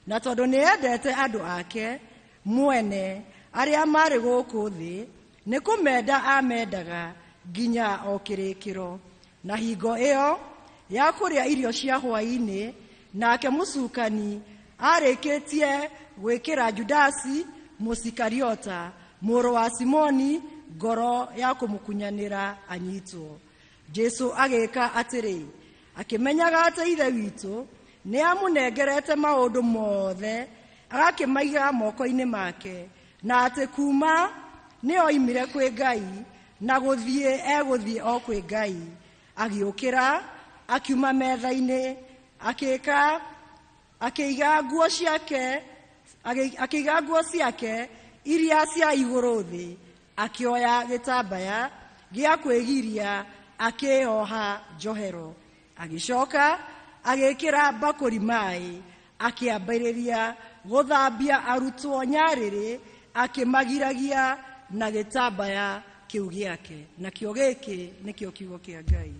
Na tondũ nĩ endete andũ ake mwene arĩa marĩ gũkũ thĩ, nĩ kũmenda amendaga nginya o kĩrĩkĩro. Na hingo ĩyo ya kũrĩa irio cia hwaĩ-inĩ, nake mũcukani arĩkĩtie gwĩkĩra Judasi Mũsikariota mũrũ wa Simoni ngoro ya kũmũkunyanĩra anyitwo. Jesu agĩka atĩrĩ, akĩmenyaga atĩ Ithe witũ nĩ amũnengerete maũndũ mothe agakĩmaiga moko-inĩ make, na atĩ kuma nĩ oimire kwĩ Ngai na gũthiĩ egũthiĩ o kwĩ Ngai. Agĩũkĩra akiuma metha-inĩ, akĩka akĩiga nguo ciake akĩiga nguo ciake iria cia igũrũ thĩ, akĩoya gĩtambaya gĩa kwĩgiria akĩoha njohero. Agĩcoka agĩkĩra mbakũri maĩ, akĩambĩrĩria gũthambia arutwo nyarĩrĩ, akĩmagiragia na gĩtambaya kĩu gĩake. Nakĩo gĩkĩ nĩkĩo kiugo kĩa Ngai.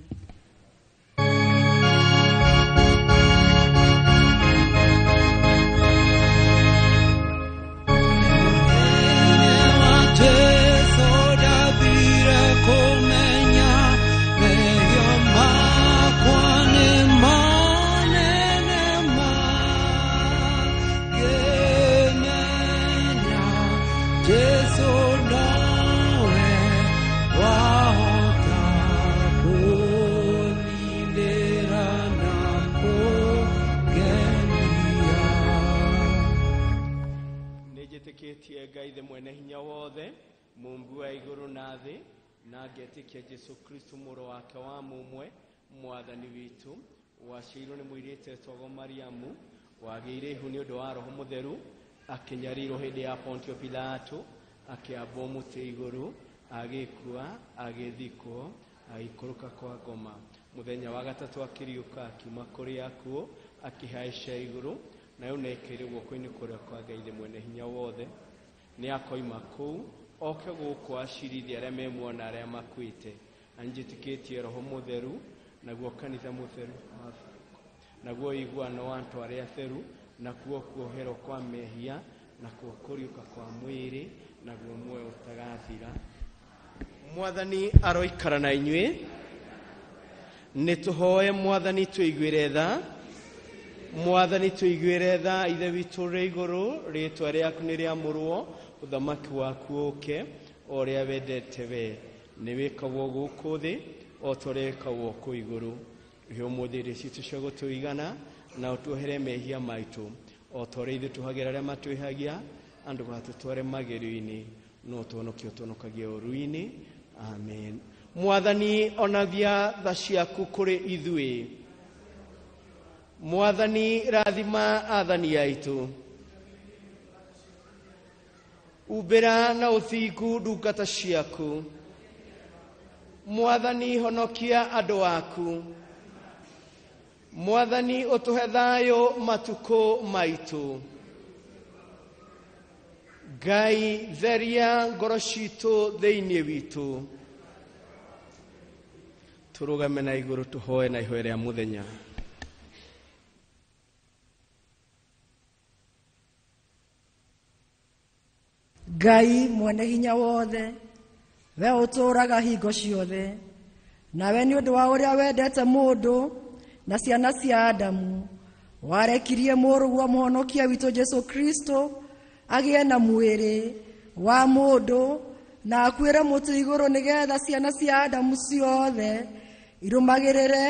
Nĩnjĩtĩkĩtie Ngai the mwene hinya wothe, mũmbi wa igũrũ na thĩ, na ngetĩkia Jesu Kristo mũrũ wake wa mũmwe, mwathani witũ, waciarirwo nĩ mũirĩtu etagwo Mariamu, wagĩire ihu nĩ ũndũ wa Roho Mũtheru, akĩnyarirwo hĩndĩ ya Pontio Pilato, akĩambwo mũtĩ igũrũ, agĩkua, agĩthikwo, agĩikũrũka kwa ngoma. Mũthenya wa gatatũ akĩriũka, akiuma kũrĩ akuũ, akĩhaica igũrũ, na rĩu nĩaikaire guoko-inĩ kũrĩa kwa Ngai the mwene hinya wothe. Nĩ akoima kũu oke gũkũ acirithie arĩa me muoyo na arĩa makuĩte. Na nĩnjĩtĩkĩtie Roho Mũtheru, naguo kanitha mũtheru, naguo ũiguano wa andũ arĩa atheru, nakuo kuoherwo kwa mehia, nakuo kũriũka kwa mwĩrĩ, naguo muoyo ũtagathira. Mwathani aroikara na inyuĩ. Nĩ tũhoe Mwathani tũiguĩre tha. Mwathani tũiguĩre tha. Ithe witũ ũrĩ igũrũ, rĩĩtwa rĩaku nĩ rĩamũrwo, ũthamaki waku ũke, o ũrĩa wendete we nĩ wĩkagwo gũkũ thĩ o ta ũrĩa wĩkagwo kũu igũrũ. Ũhe ũmũthĩ irio citũ cia gũtũigana, na ũtuohere mehia maitũ o ta ũrĩa ithuĩ tũhagĩra arĩa matwĩhagia, na ndũgatũtware magerio-inĩ, no ũtũhonokie ũtũhonokagie ũũru-inĩ. Amen. Mwathani, onagia tha ciaku kũrĩ ithuĩ. Mwathani, rathima athani aitũ. Umbĩra na ũthingu ndungata ciaku. Mwathani, honokia andũ aku. Mwathani, ũtũhe thayũ matukũ maitũ. Ngai, theria ngoro citũ thĩinĩ witũ. Tũrũgame na igũrũ tũhoe na ihoya rĩa mũthenya. Ngai mwene hinya wothe, we ũtũũraga hingo ciothe, nawe nĩ ũndũ wa ũrĩa wendete mũndũ na ciana cia Adamu, warekirie mũrũguo mũhonokia witũ Jesu Kristo agĩe na mwĩrĩ wa mũndũ na akuĩre mũtĩ igũrũ nĩgetha ciana cia Adamu ciothe irũmagĩrĩre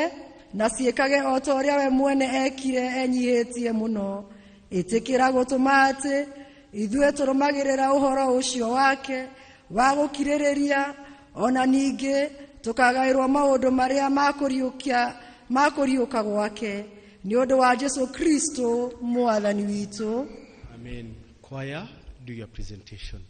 na ciĩkage o ta ũrĩa we mwene ekire enyihĩtie mũno. Ĩtĩkĩra gũtũma atĩ ithuĩ tũrũmagĩrĩra ũhoro ũcio wake wa gũkirĩrĩria, ona ningĩ tũkagaĩrwo maũndũ marĩa ma kũriũka gwake nĩ ũndũ wa Jesu Kristo mwathani witũ. Amen. Choir, do your presentation.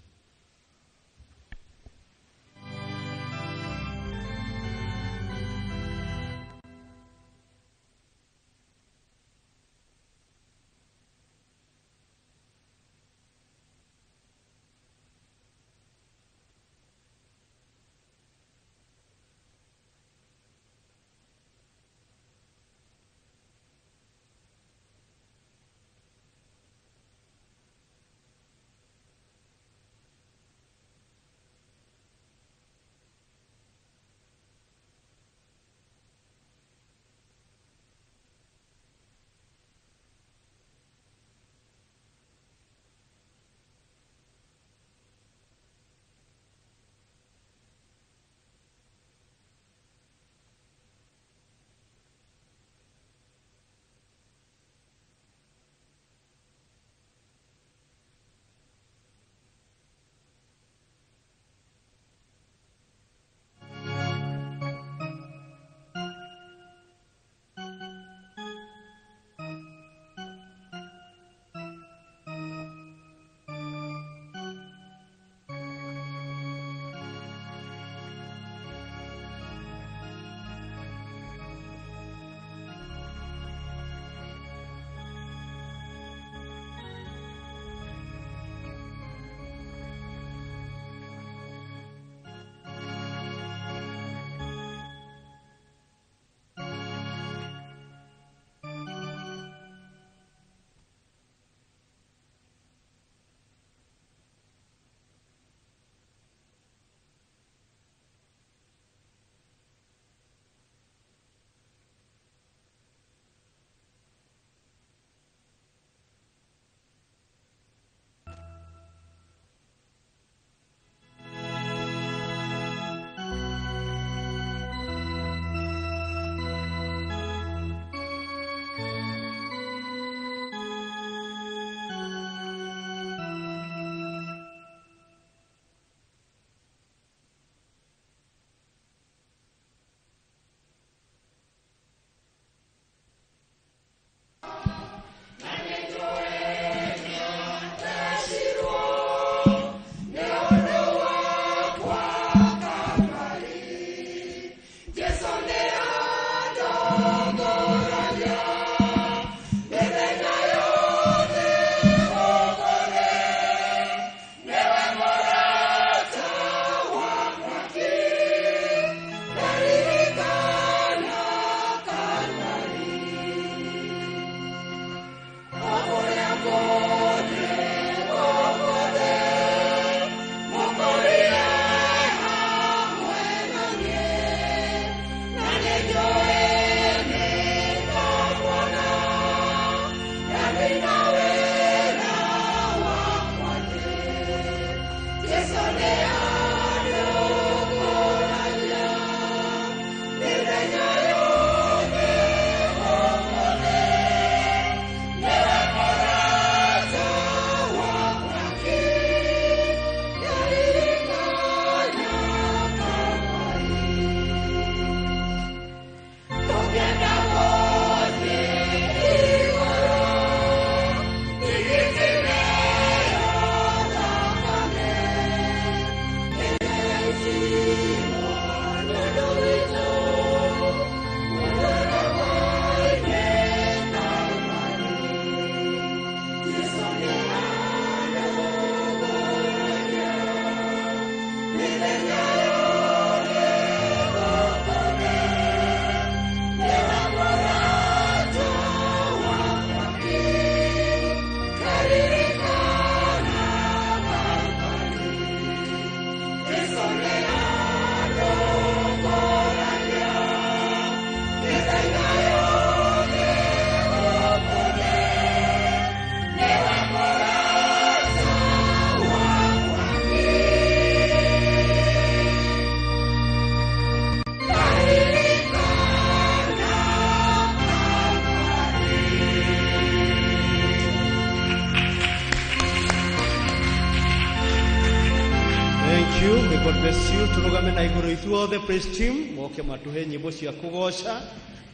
God bless you. Turugame na iguru ithuothe praise team moke matuhe nyimbo cia kugoca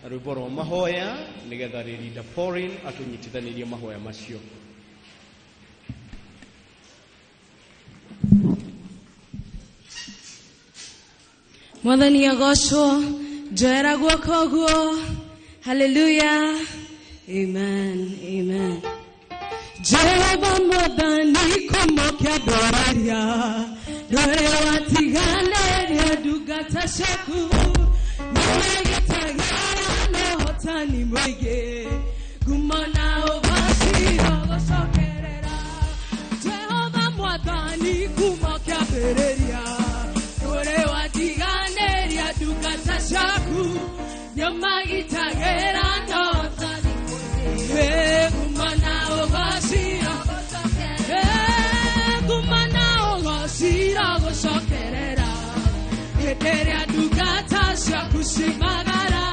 na rwimbo rwa mahoya nigetha Leader Pauline atunyitithanirie mahoya macio. Mwathani agocwo, njoera guoko guo. Hallelujah. Amen. Amen. Jehova mwathani kũmokia ndũrĩria ndũrĩ watiganĩria ndungata ciaku nĩwĩgitagĩra na ũhotani mũingĩ ngumo na ũgoci ũgũcokerera. Jehova mwathani kũmokia mbĩrĩria ndũrĩ watiganĩria ndungata ciaku nĩũmagitagĩra na ũhotani mũingĩ ngumo na ũgoci gucokerera hĩndĩ ĩrĩa ndungata ciaku cimagara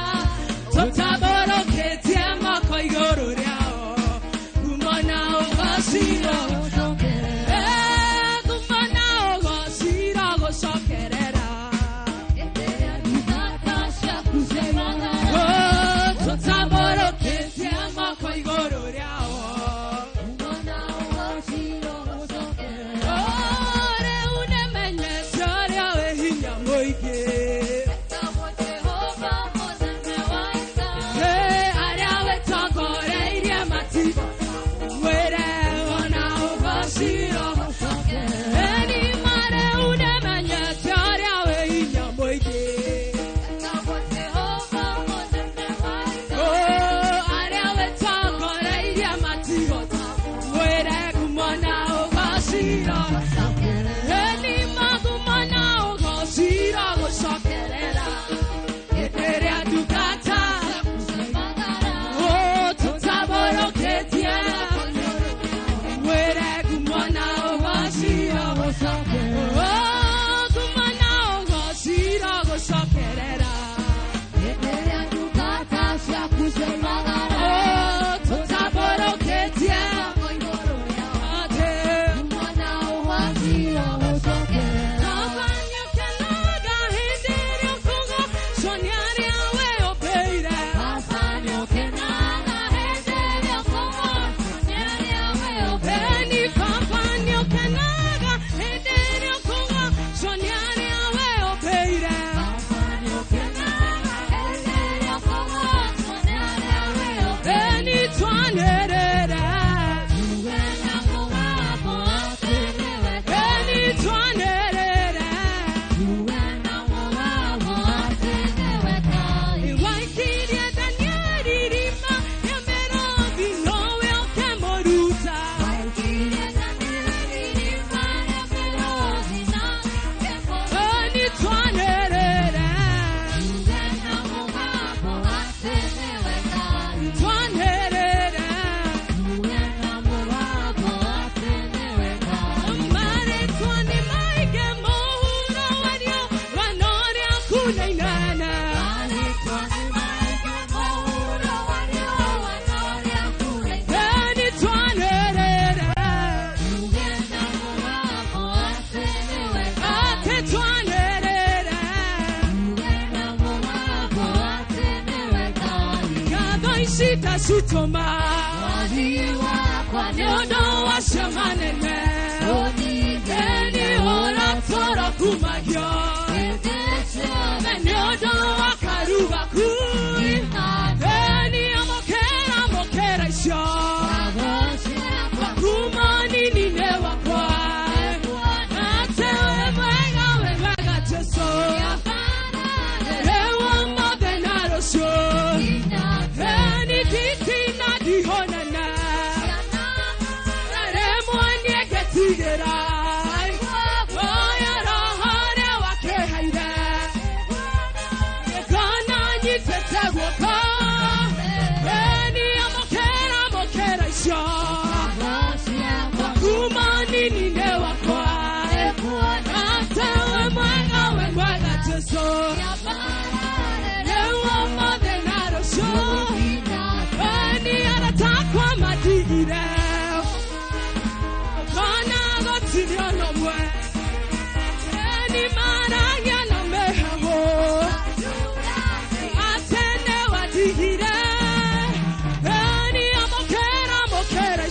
tũtambũrũkĩtie moko igũrũ rĩao ngumo na ũgoci ngumo na ũgoci gucokerera tũtambũrũkĩtie moko igũrũ rĩao.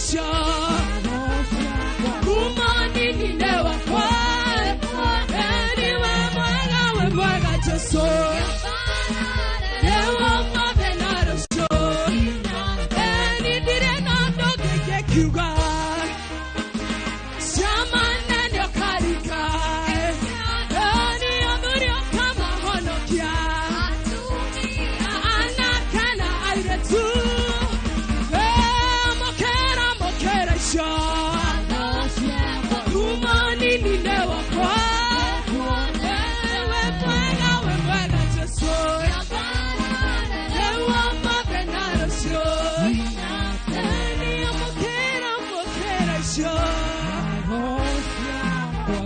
icio kuma nini wakwa eni we mwega we mwega Jesu ewa mothe na rũciũ eni ndirĩ na ũndũ ngĩkiuga ciama nene ũkaringa eni athuri ũkamahonokia anake na airĩtu mũkĩra mũkĩra icio kuma nini wakwa we mwega we mwega Jesu ewa mothe na rũciũ eni mũkĩra mũkĩra icio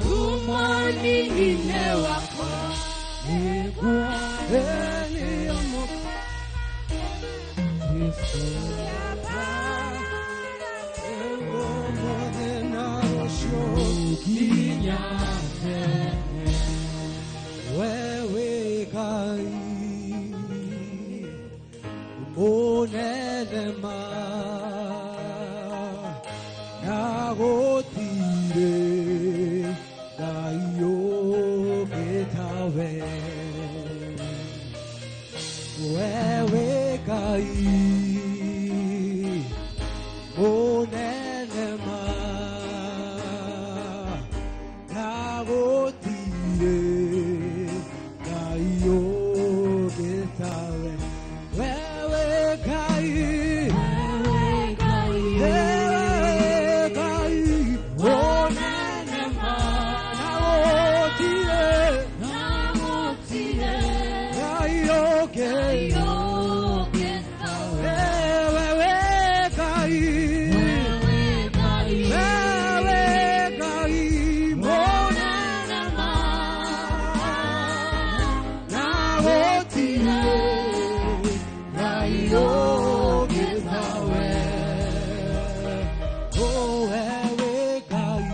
kuma nini wakwa Wewe Ngai munene ma na gũtirĩ Ngai ũngĩ tawe. Wewe Ngai munene ma na gũtirĩ Ngai ũngĩ tawe. Wewe Ngai, wewe Ngai munene ma na gũtirĩ Ngai ũngĩ. Wewe Ngai, wewe Ngai munene ma na gũtirĩ Ngai ũngĩ tawe. Oh, wewe Ngai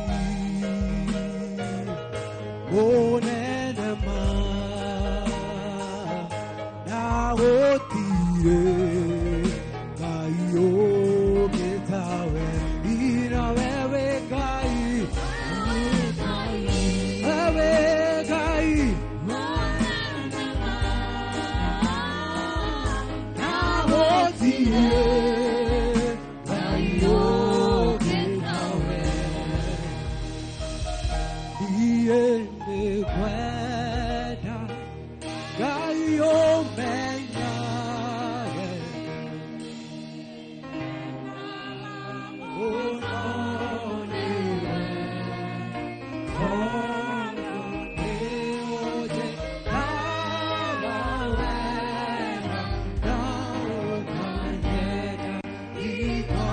munene ma na gũtirĩ Ngai ũngĩ tawe. Ina wewe Ngai, wewe Ngai na gũtirĩ Ngai ũngĩ tawe. Niĩ nĩngwenda Ngai ũmenyage mũno nĩwe, tondũ nĩũnjĩkaga wega na ũkanyenda hingo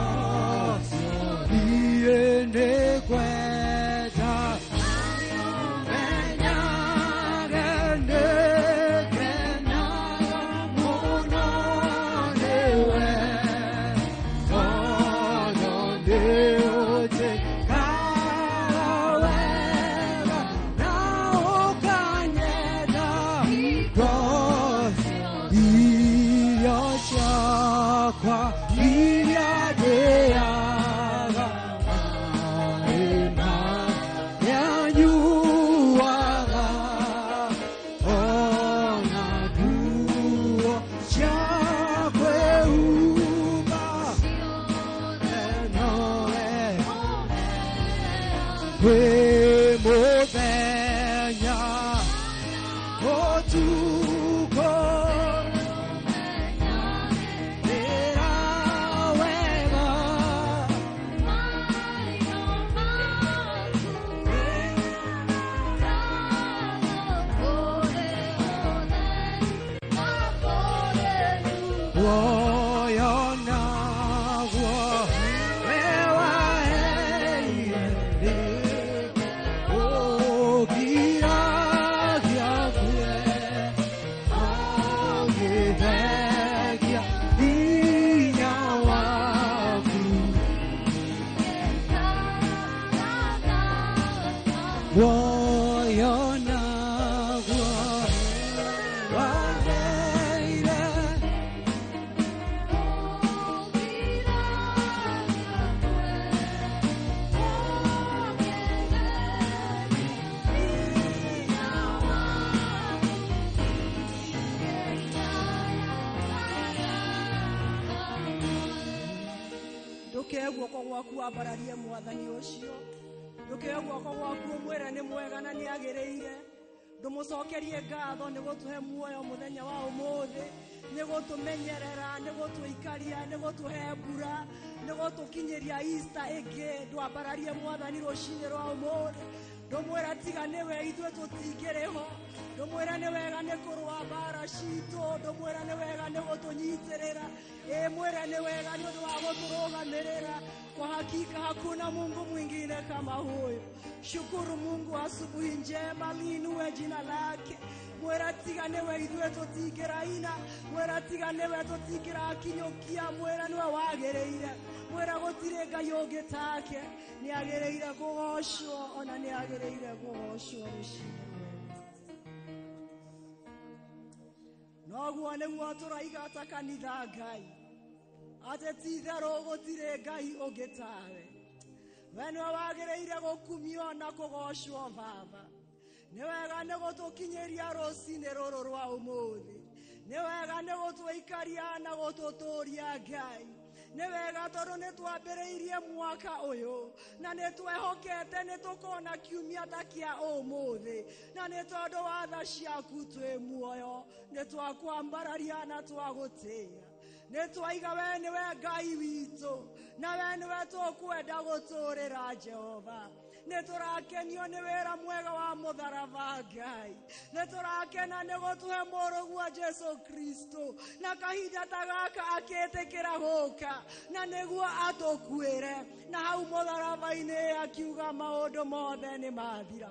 ciothe. Niĩ nĩngwenda menyage nĩngenaga mũno nĩwe, tondũ nĩũnjĩkaga wega na ũkanyenda hingo ciothe. Irio ciakwa iria ndĩaga maĩ marĩa nyuaga ona nguo cia kwĩhumba nowe kwĩ mũthenya ũtukũ ndĩra wega Woyo naguo wewaheire ũgiragia ngue ũgĩthengia hinya waku. Woyo naguo waheire gwaku wambararie mwathani ũcio. Ndũkĩoe guoko gwaku ũmwĩre nĩ mwega na nĩ agĩrĩire. Ndũmũcokerie ngatho nĩ gũtũhe muoyo mũthenya wa ũmũthĩ, nĩ gũtũmenyerera, nĩ gũtũikaria, nĩ gũtũhe mbura, nĩ gũtũkinyĩria Easter ĩngĩ. Ndwambararie mwathani rũcinĩ rwa ũmũthĩ. Ndũmwĩre tiga nĩwe ithuĩ tũtingĩrĩ ho. Ndũmwĩre nĩ wega nĩ kũrũa mbara citũ. Ndũmwĩre nĩ wega nĩ gũtũnyitĩrĩra. Ĩ mwĩre nĩ wega nĩ ũndũ wa gũtũrũgamĩrĩra. Kwa hakika hakuna Mungu mwingine kama huyu. Shukuru Mungu asubuhi njema, liinue jina lake. Mwĩra tiga nĩwe ithuĩ tũtingĩraina. Mwĩra tiga nĩwe tũtingĩrakinyũkia. Mwĩra nĩwe wagĩrĩire. Mwĩra gũtirĩ Ngai ũngĩ take. Nĩ agĩrĩire kũgocwo, ona nĩ agĩrĩire kũgocwo rũcinĩ rwega. Noguo nĩguo tũraiga ta kanitha Ngai, atĩ ti-itherũ gũtirĩ Ngai ũngĩ tawe. We nĩwe wagĩrĩire gũkumio na kũgocwo Baba. Nĩ wega nĩ gũtũkinyĩria rũcinĩ rũrũ rwa ũmũthĩ. Nĩ wega nĩ gũtũikaria na gũtũtũria Ngai. Nĩ wega tondũ nĩ twambĩrĩirie mwaka ũyũ na nĩ twehokete nĩ tũkona kiumia ta kĩa ũmũthĩ, na nĩ tondũ wa tha ciaku twĩ muoyo, nĩ twakwambararia na twagũtĩĩa. Nĩ twaiga we nĩwe Ngai witũ, na we nĩwe tũkwenda gũtũũrĩra Jehova. Nĩ tũrakenio nĩ wĩra mwega wa mũtharaba Ngai. Nĩ tũrakena nĩ gũtũhe mũrũguo Jesu Kristo, na kahinda ta gaka akĩtĩkĩra gũka na nĩguo atũkuĩre, na hau mũtharaba-inĩ akiuga maũndũ mothe nĩ mathira.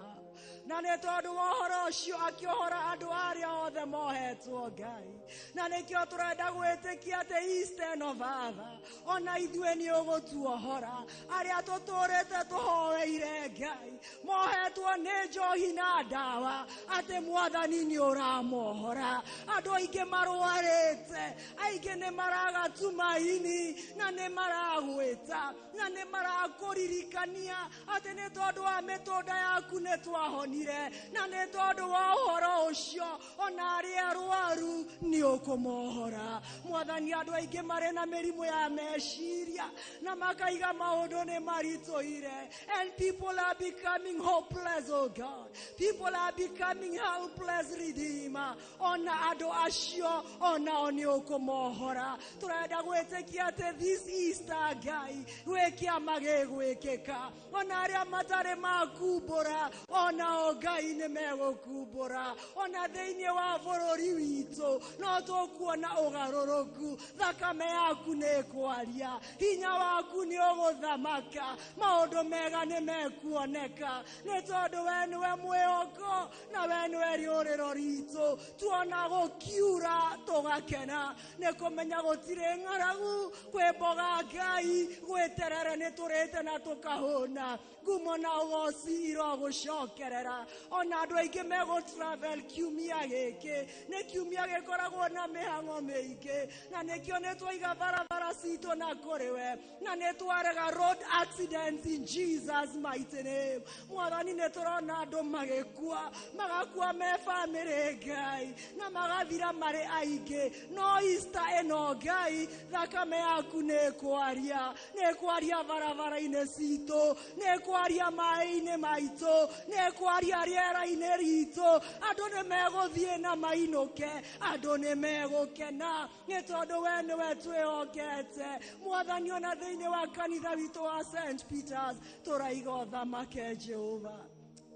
Na nĩ tondũ wa ũhoro ũcio akĩohora andũ arĩa othe mohetwo Ngai. Na nĩkĩo tũrenda gwĩtĩkia atĩ Easter ĩno Baba, ona ithuĩ nĩ ũgũtuohora. Arĩa tũtũrĩte tũhoeire Ngai, mohetwo nĩ njohi na ndawa, atĩ mwathani nĩ ũramohora. Andũ aingĩ marwarĩte, aingĩ nĩ maraga tumaini, na nĩ maragwĩta, na nĩ marakũririkania atĩ nĩ tondũ wa mĩtũnda yaku nĩ twahonire, na nĩ tondũ wa ũhoro ũcio ona arĩa arwaru nĩ ũkũmohora. Mwathani, andũ aingĩ marĩ na mĩrimũ ya meciria na makaiga maũndũ nĩ maritũhire, and people are becoming hopeless, oh God. People are becoming helpless, Redeemer. Ona andũ acio onao nĩ ũkũmohora. Tũrenda gwĩtĩkia atĩ this Easter Ngai gwĩ kĩama gĩgwĩkĩka. Ona arĩa matarĩ makumbũra onao Ngai nĩ megũkumbũra. Ona thĩinĩ wa bũrũri witũ no tũkuona ũgarũrũku. Thakame yaku nĩ ĩkwaria, hinya waku nĩ ũgũthamaka, maũndũ mega nĩ mekuoneka, nĩ tondũ we nĩwe mwĩhoko na we nĩwe rĩũrĩro ritũ. Tuona gũkiura tũgakena, nĩ kũmenya gũtirĩ ng'aragu, kwĩ mboga Ngai, gwĩ terere nĩ tũrĩte na tũkahũna. Ngumo na ũgoci irogũcokerera. Ona andũ aingĩ megũ travel kiumia gĩkĩ, nĩ kiumia gĩkoragwo na mĩhang'o mĩingĩ, na nĩkĩo nĩ twaiga barabara citũ na kũrĩ we, na nĩ twarega road accidents in Jesus mighty name. Mwathani, nĩ tũrona andũ magĩkua, magakua me bamĩrĩ Ngai, na magathira marĩ aingĩ. No Easter ĩno Ngai, thakame yaku nĩ ĩkwaria, nĩ ĩkwaria barabara-inĩ citũ, nĩ ĩkwaria maĩ-inĩ maitũ, nĩ ĩkwaria rĩera-inĩ ritũ. Andũ nĩ megũthiĩ na mainũke, andũ nĩ megũkena, nĩ tondũ we nĩwe twĩhokete. Mwathani, ona thĩinĩ wa kanitha witũ wa St. Peters tũraiga ũthamake Jehova.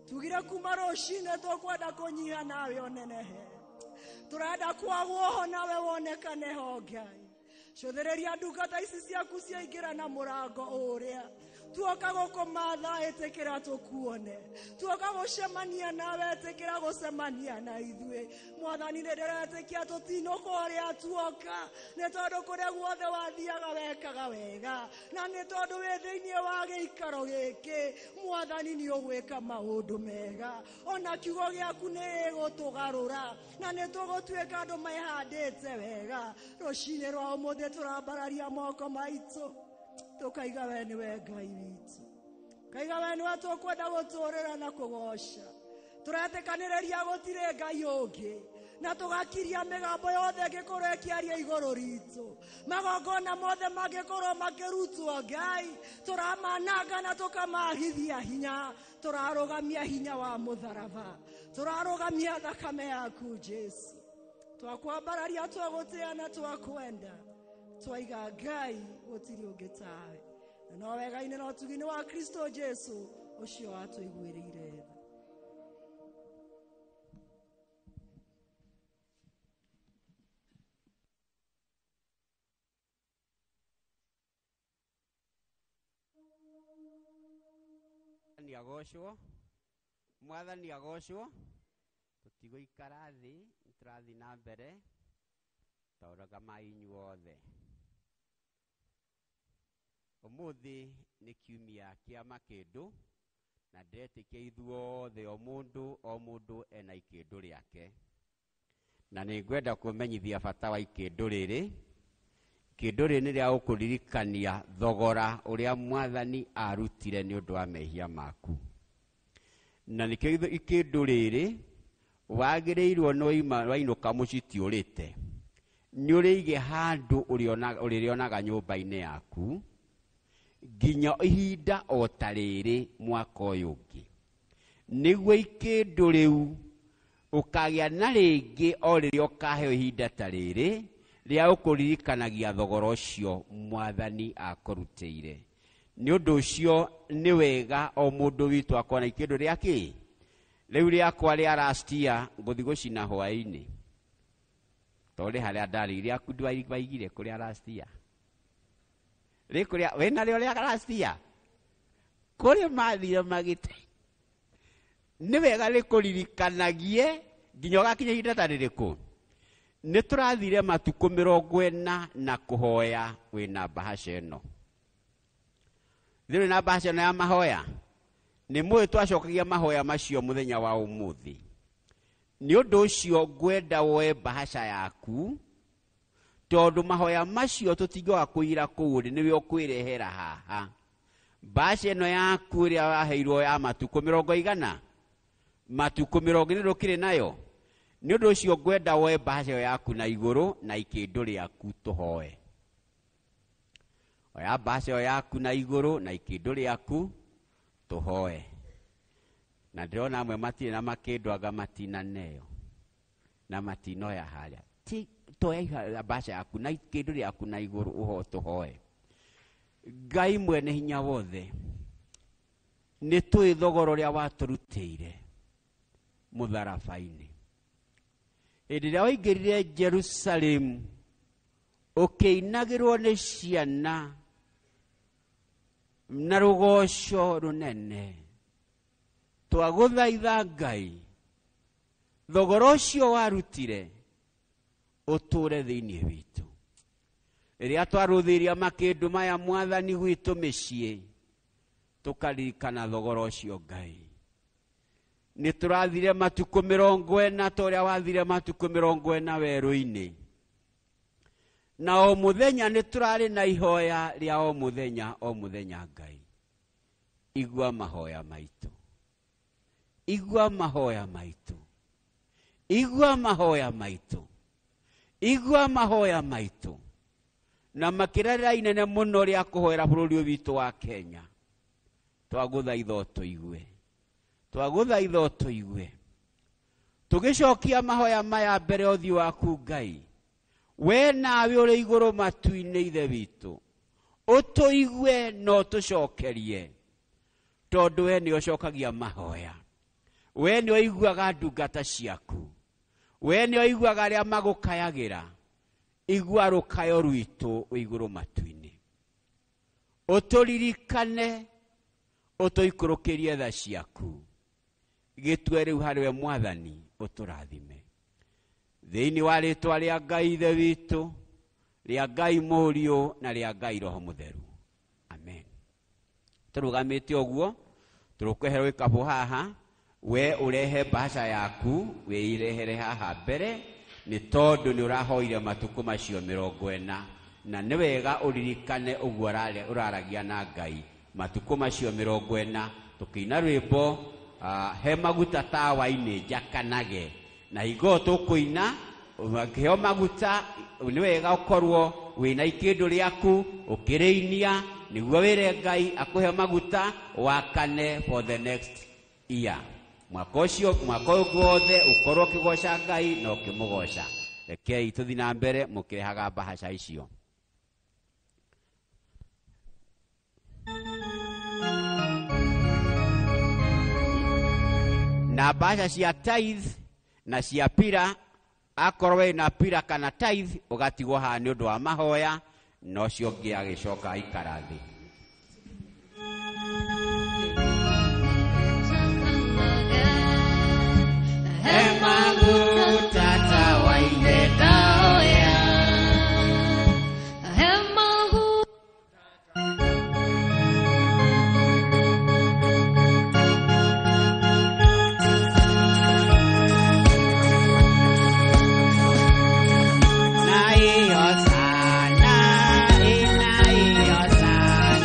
Tugire kuma rũcinĩ tũkwenda kũnyiha nawe ũnenehe, tũrenda kwagwo ho nawe wonekane ho Ngai. Cũthĩrĩria ndungata ici ciaku ciaingĩra na mũrango ũrĩa tuoka gũkũmatha, ĩtĩkĩra tũkuone. Tuoka gũcemania nawe, ĩtĩkĩra gũcemania na ithuĩ. Mwathani, nĩ ndĩretĩkia tũtinũka ũrĩa tuoka, nĩ tondũ kũrĩa guothe wathiaga wekaga wega, na nĩ tondũ wĩ thĩinĩ wa gĩikaro gĩkĩ Mwathani nĩ ũgwĩka maũndũ mega. Ona kiugo gĩaku nĩ gĩgũtũgarũra, na nĩ tũgũtuĩka andũ mehandĩte wega. Rũcinĩ rwa ũmũthĩ tũrambararia moko maitũ, tũkaiga we nĩwe Ngai witũ, kaiga we nĩwe tũkwenda gũtũũrĩra na kũgoca. Tũretĩkanĩrĩria gũtirĩ Ngai ũngĩ, Na tũgakiria mĩgambo yothe ĩngĩkorwo ĩkĩaria igũrũ ritũ. Magongona mothe mangĩkorwo makĩrutwo Ngai, tũramananga na tũkamahithia hinya. Tũrarũgamia hinya wa mũtharaba, tũrarũgamia thakame yaku Jesu. Twakwambararia, twagũtĩa na twakwenda, twaiga Ngai gũtirĩ ũngĩ tawe, na no wega-inĩ na ũtugi-inĩ wa Kristo Jesu ũcio watũiguĩrĩire tha. Mwathani agocwo, Mwathani agocwo. Tũtigũikara thĩ, nĩtũrathiĩ na mbere taũraga inyuothe. Ũmũthĩ nĩ kiumia kĩa makĩndũ, na ndĩretĩkia ithuothe o mũndũ o mũndũ ena ikĩndũ rĩake, na nĩ ngwenda kũmenyithia bata wa ikĩndũ rĩrĩ. Ikĩndũ rĩrĩ nĩ rĩa gũkũririkania thogora ũrĩa Mwathani arutire nĩ ũndũ wa mehia maku, na nĩkĩo ikĩndũ rĩrĩ wagĩrĩirwo nĩ wainũka mũciĩ tiũrĩte, nĩ ũrĩige handũ ũrĩrĩonaga nyũmba-inĩ yaku nginya ihinda o ta rĩrĩ mwaka ũyũ ũngĩ, nĩguo ikĩndũ rĩu ũkagĩa na rĩngĩ o rĩrĩa ũkaheo ihinda ta rĩrĩ rĩa gũkũririkanagia thogora ũcio Mwathani akũrutĩire. Nĩ ũndũ ũcio nĩ wega o mũndũ witũ akorwo na ikĩndũ rĩa kĩ rĩu rĩakwa rĩa last year ngũthiĩ gũcina hwaĩ-inĩ, tondũ harĩa ndarĩ rĩaku ndwaigire kũrĩa last year rĩ kũrĩa wĩna rĩo rĩa last year kũrĩa mathire magĩte. Nĩ wega rĩkũririkanagie nginya ũgakinya ihinda ta rĩrĩkũ. Nĩ tũrathire matukũ 40 na kũhoya wĩna mbahaca ĩno. Thĩrĩ na mbahaca ĩno ya mahoya, nĩ mũĩ twacokagia mahoya macio mũthenya wa ũmũthĩ. Nĩ ũndũ ũcio ngwenda woe mbahaca yaku, tondũ mahoya macio tũtingĩaga kũira kũu ũrĩ, nĩwe ũkwĩrehera haha. Mbahaca ĩno yaku ĩrĩa waheirwo ya matukũ mĩrongo igana, matukũ 40 ndũkĩrĩ nayo. Nĩ ũndũ ũcio ngwenda woe mbahaca ĩyo yaku na igũrũ na ikĩndũ rĩaku tũhoe. Oya mbahaca ĩyo yaku na igũrũ na ikĩndũ rĩaku tũhoe. Na ndĩrona amwe matirĩ na makĩndũ, anga matinaneo na matinoya harĩa. Ti toya mbahaca yaku na ikĩndũ rĩaku na igũrũ ũho tũhoe. Ngai mwene hinya wothe, nĩ tũĩ thogora ũrĩa watũrutĩire mũtharaba-inĩ. Hĩndĩ ĩrĩa waingĩrire Jerusalemu ũkĩinagĩrwo nĩ ciana na rũgoco rũnene, twagũthaitha Ngai thogora ũcio warutire ũtũre thĩinĩ witũ. Rĩrĩa twarũthĩria makĩndũ maya Mwathani gwitũ mĩciĩ, tũkaririkana thogora ũcio Ngai. Nĩ tũrathire matukũ 40 ta ũrĩa wathire matukũ 40 werũ-inĩ, na o mũthenya nĩ tũrarĩ na ihoya rĩa o mũthenya o mũthenya. Ngai, igua mahoya maitũ, igua mahoya maitũ, igua mahoya maitũ, igua mahoya maitũ. Na makĩra inene mũno rĩa kũhoera bũrũri ũyũ witũ wa Kenya, twagũthaitha ũtũigue, twagũthaitha ũtũigue. Tũgĩcokia mahoya maya mbere ũthiũ waku Ngai, we nawe ũrĩ igũrũ matu-inĩ Ithe witũ, ũtũigue na ũtũcokerie, tondũ we nĩ ũcokagia mahoya, we nĩ ũiguaga ndungata ciaku, we nĩ ũiguaga arĩa magũkayagĩra. Igua rũkayo rwitũ wĩ igũrũ matu-inĩ, ũtũririkane, ũtũikũrũkĩrie tha ciaku, gĩtue rĩu harĩ we Mwathani, ũtũrathime. Thĩinĩ wa rĩtwa rĩa Ngai Ithe witũ, rĩa Ngai Mũriũ na rĩa Ngai Roho Mũtheru, amen. Tũrũgamĩte ũguo, tũrũkweherwo gĩkabũ haha, we ũrehe mbahaca yaku wĩirehere haha mbere, nĩ tondũ nĩ ũrahoire matukũ macio 40, na nĩ wega ũririkane ũguo ũraragia na Ngai matukũ macio 40. Tũkĩina rwĩmbo he maguta tawa-inĩ njakanage, Na hingo ĩyo tũkũina ũkĩheo maguta, nĩ wega ũkorwo wĩna ikĩndũ rĩaku ũkĩrĩinia nĩguo wĩre Ngai akũhe maguta wakane for the next year. Mwaka ũcio, mwaka ũyũ guothe ũkorwo ũkĩgoca Ngai na ũkĩmũgoca. Rekei tũthiĩ na mbere mũkĩrehaga mbahaca icio. Na mbahaca cia tithe na cia pira, akorwo wĩna pira kana tithe ũgatigwo haha nĩ ũndũ wa mahoya, na ũcio ũngĩ agĩcoka aikara thĩ. Maguta tawaine Taoya. Na iyo sana, ina iyo sana.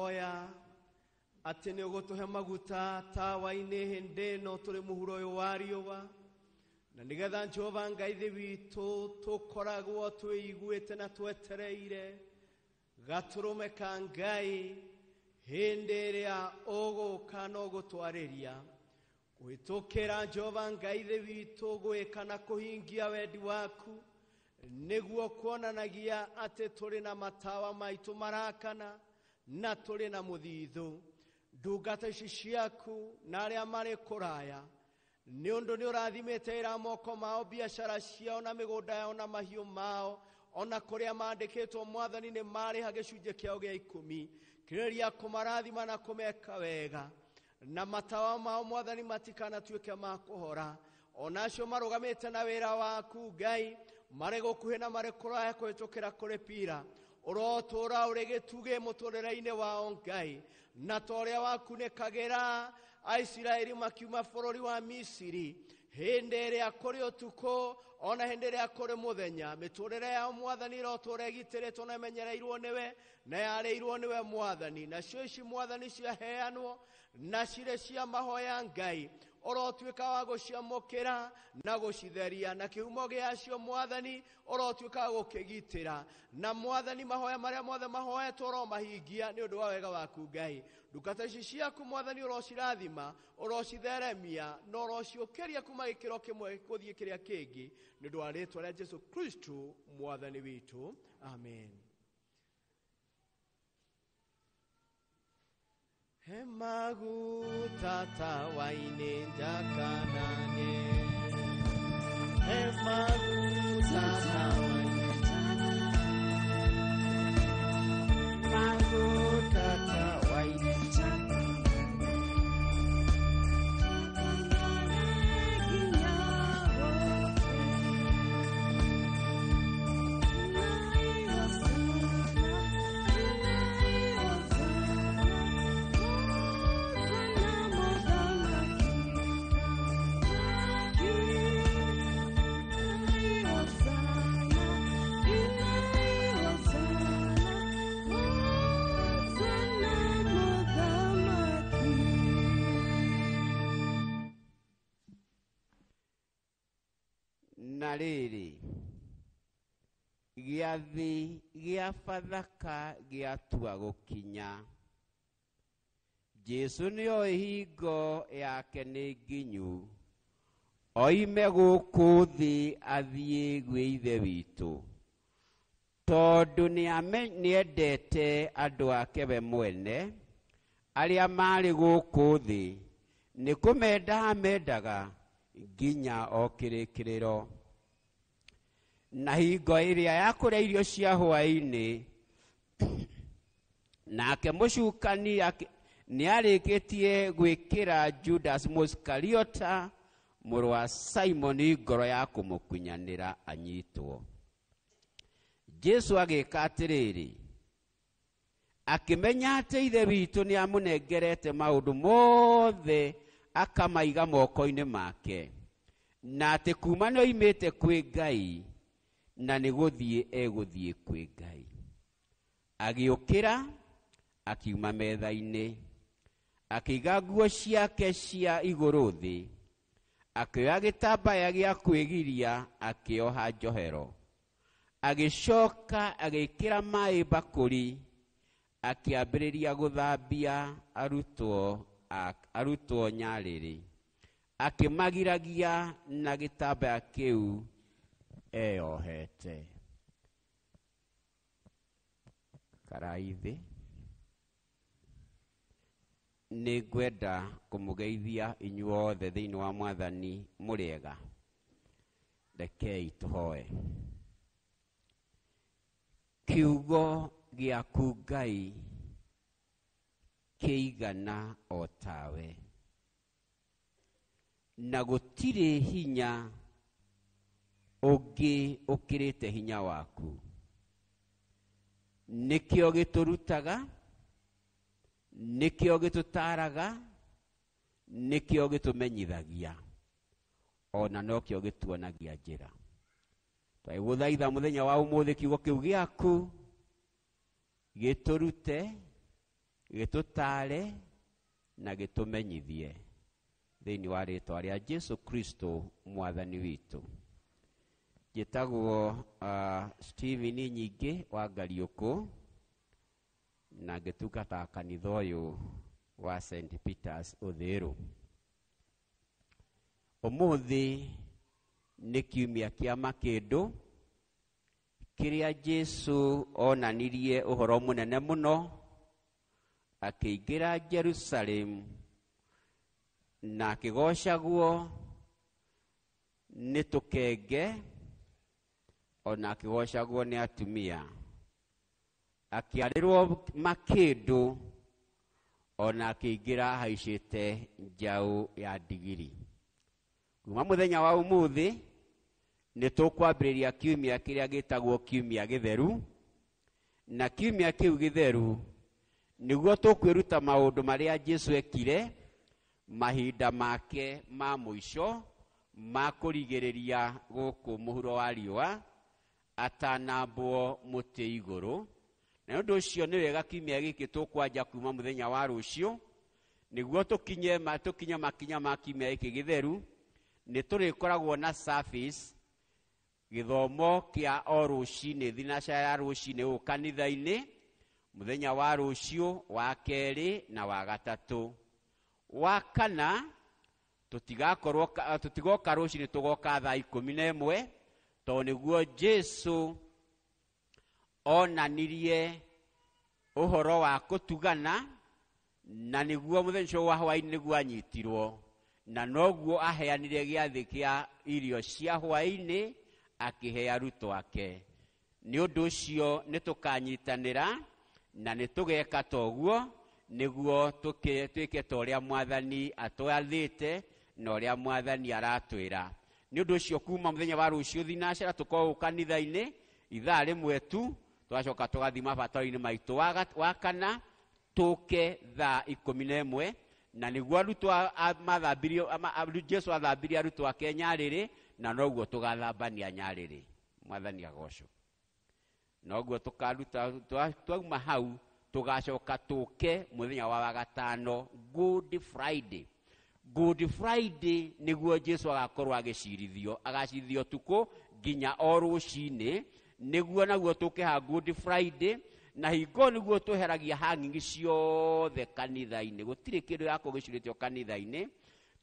Tũrahoya atĩ nĩ ũgũtũhe maguta tawa-inĩ hĩndĩ ĩno tũrĩ mũhuro ũyũ wa riũa, na nĩgetha Jehova Ngai thĩ witũ tũkoragwo twĩiguĩte na twetereire gatũrũme ka Ngai hĩndĩ ĩrĩa ũgũka na ũgũtwarĩria kũhĩtũkĩra Jehova Ngai thĩ witũ gwĩka na kũhingia wendi waku, nĩguo kuonanagia atĩ tũrĩ na matawa maitũ marakana na tũrĩ na mũthithũ. Ndungata ici ciaku na arĩa marĩ kũraya, nĩ ũndũ nĩ ũrathimĩte ĩra moko mao, biacara ciao na mĩgũnda yao na mahiũ mao, ona kũrĩa mandĩkĩtwo Mwathani nĩ marĩha gĩcunjĩ kĩao gĩa 10. Kĩrĩria kũmarathima na kũmeka wega, na matawa mao Mwathani matikanatuĩke ma kũhora. Ona acio marũgamĩte na wĩra waku Ngai, marĩ gũkuhĩ na marĩ kũraya kũhĩtũkĩra kũrĩ pira, ũrotũũra ũrĩ gĩtugĩ mũtũrĩre-inĩ wao Ngai, na ta ũrĩa wakunĩkagĩra Aisiraeli makiuma bũrũri wa Misiri hĩndĩ ĩrĩa kũrĩ ũtukũ ona hĩndĩ ĩrĩa kũrĩ mũthenya. Mĩtũrĩre yao Mwathani ĩrotũũra ĩgitĩrĩtwo na ĩmenyereirwo nĩwe na yarĩirwo nĩwe Mwathani. Nacio ici Mwathani ciaheanwo na cirĩ cia mahoya Ngai, ũrotuĩka wa gũciamũkĩra na gũcitheria, na kĩhumo gĩacio Mwathani ũrotuĩka wa gũkĩgitĩra, na Mwathani mahoya marĩa mothe mahoetwo ũromahingia nĩ ũndũ wa wega waku Ngai. Ndungata ici ciaku Mwathani ũrocirathima, ũrocitheremia na ũrociũkĩria kuma gĩkĩro kĩmwe gũthiĩ kĩrĩa kĩngĩ, nĩ ũndũ wa rĩtwa rĩa Jesu Kristo Mwathani witũ, amen. He maguta tawa-inĩ njakanage, he maguta tawa-inĩ, maguta tawa-inĩ Na rĩrĩ, gĩathĩ gĩa Bathaka gĩatua gũkinya, Jesũ nĩoĩ hingo yake nĩ nginyu, oime gũkũ thĩ athiĩ gwĩ Ithe witũ, tondũ nĩendete andũ ake we mwene arĩa marĩ gũkũ thĩ, nĩ kũmenda amendaga nginya o kĩrĩkĩrĩro. Na hingo ĩrĩa ya kũrĩa irio cia hwaĩ-inĩ, nake mũcukani nĩarĩkĩtie gwĩkĩra Judas Mũisikariota mũrũ wa Simoni ngoro ya kũmũkunyanĩra anyitwo. Jesũ agĩka atĩrĩrĩ, akĩmenya atĩ Ithe witũ nĩamũnengerete maũndũ mothe akamaiga moko-inĩ make, na atĩ kuma nĩoimĩte kwĩ Ngai na nĩ gũthiĩ egũthiĩ kwĩ Ngai. Agĩũkĩra akiuma metha-inĩ, akĩiga nguo ciake cia igũrũ thĩ, akĩoya gĩtambaya gĩa kwĩgiria akĩoha njohero, agĩcoka agĩĩkĩra maĩ mbakũri, akĩambĩrĩria gũthambia arutwo nyarĩrĩ, akĩmagiragia na gĩtambaya kĩu eyohete. Karaithi, nĩ ngwenda kũmũgeithia inyuothe thĩinĩ wa Mwathani mũrĩega. Rekei tũhoe. Kiugo gĩaku Ngai kĩigana o tawe, na gũtirĩ hinya ũngĩ ũkĩrĩte hinya waku. Nĩkĩo gĩtũrutaga, nĩkĩo gĩtũtaraga, nĩkĩo gĩtũmenyithagia, ona nokĩo gĩtuonagia njĩra. Twagũthaitha mũthenya wa ũmũthĩ kiugo kĩu gĩaku gĩtũrute, Gĩtũtaare na gĩtũmenyithie thĩinĩ wa rĩtwa rĩa Jesu Kristo mwathani witũ. Njĩtagwo Stephen Nyingĩ wa Ngariũkũ na ngĩtungata kanitha ũyũ wa St. Peters Uthiru. Ũmũthĩ nĩ kiumia kĩa makĩndũ kĩrĩa Jesu onanirie ũhoro mũnene mũno akĩingĩra Jerusalemu na akĩgocagwo nĩ tũkenge ona akĩgocagwo nĩ atumia, akĩarĩrwo makĩndũ ona akĩingĩra haicĩte njaũ ya ndigiri. Kuma mũthenya wa ũmũthĩ nĩ tũkwambĩrĩria kiumia kĩrĩa gĩtagwo kiumia gĩtheru, na kiumia kĩu gĩtheru nĩguo tũkwĩruta maũndũ marĩa Jesu ekire mahinda make ma mũico ma kũrigĩrĩria gũkũ mũhuro wa riũa atanambwo mũtĩ igũrũ. Na nĩ ũndũ ũcio nĩ wega kiumia gĩkĩ tũkwanja kuma mũthenya wa rũciũ nĩguo tũkinye makinya ma kiumia gĩkĩ gĩtheru. Nĩ tũrĩkoragwo na service gĩthomo kĩa o rũcinĩ thinacara ya rũcinĩ gũkũ kanitha-inĩ mũthenya wa rũciũ wa kerĩ na wa gatatũ. Wa kana tũtigoka rũcinĩ, tũgoka thaa 11 tondũ nĩguo Jesu onanirie ũhoro wa kũtugana, na nĩguo mũthenya ũcio wa hwaĩ-inĩ nĩguo anyitirwo, na noguo aheanire gĩathĩ kĩa irio cia hwaĩ-inĩ akĩhe arutwo ake. Nĩ ũndũ ũcio nĩ tũkanyitanĩra na nĩ tũgeka toguo nĩguo twĩke ta ũrĩa mwathani atwathĩte na ũrĩa mwathani aratwĩra. Nĩ ũndũ ũcio kuma mũthenya wa rũciũ thinacara tũkorwo kanitha-inĩ ithaa rĩmwe tu, tũgacoka tũgathiĩ mabataro-inĩ maitũ. Wa kana tũke thaa 11 na nĩguo arutwo mathambirio, Jesu athambirie arutwo ake nyarĩrĩ, na noguo tũgathambania nyarĩrĩ. Mwathani agocwo. Noguo tũkaruta, twauma hau tũgacoka tũke mũthenya wa gatano, Good Friday. Good Friday nĩguo Jesu agakorwo agĩcirithio, agacirithio ũtukũ nginya o rũcinĩ, nĩguo naguo tũke ha Good Friday, na hingo nĩguo tweheragia hang'ing'i ciothe kanitha-inĩ. Gũtirĩ kĩndũ gĩgakorwo gĩcurĩtio kanitha-inĩ.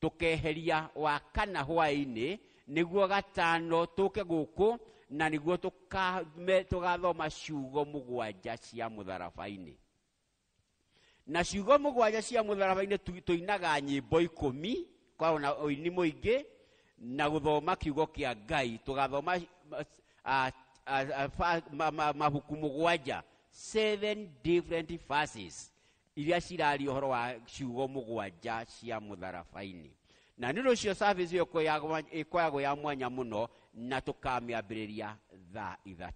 Tũkeheria wa kana hwaĩ-inĩ nĩguo gatano tũke gũkũ, na nĩguo tũgathoma ciugo mũgwanja cia mũtharaba-inĩ. Na ciugo mũgwanja cia mũtharaba-inĩ tũinaga nyĩmbo 10, korwo na ũini mũingĩ, na gũthoma kiugo kĩa Ngai. Tũgathoma mabuku mũgwanja, 7 different verses iria ciraria ũhoro wa ciugo mũgwanja cia mũtharaba-inĩ. Na nĩ ũndũ ũcio service ĩyo ĩkoragwo ya mwanya mũno, na tũkamĩambĩrĩria thaa 3.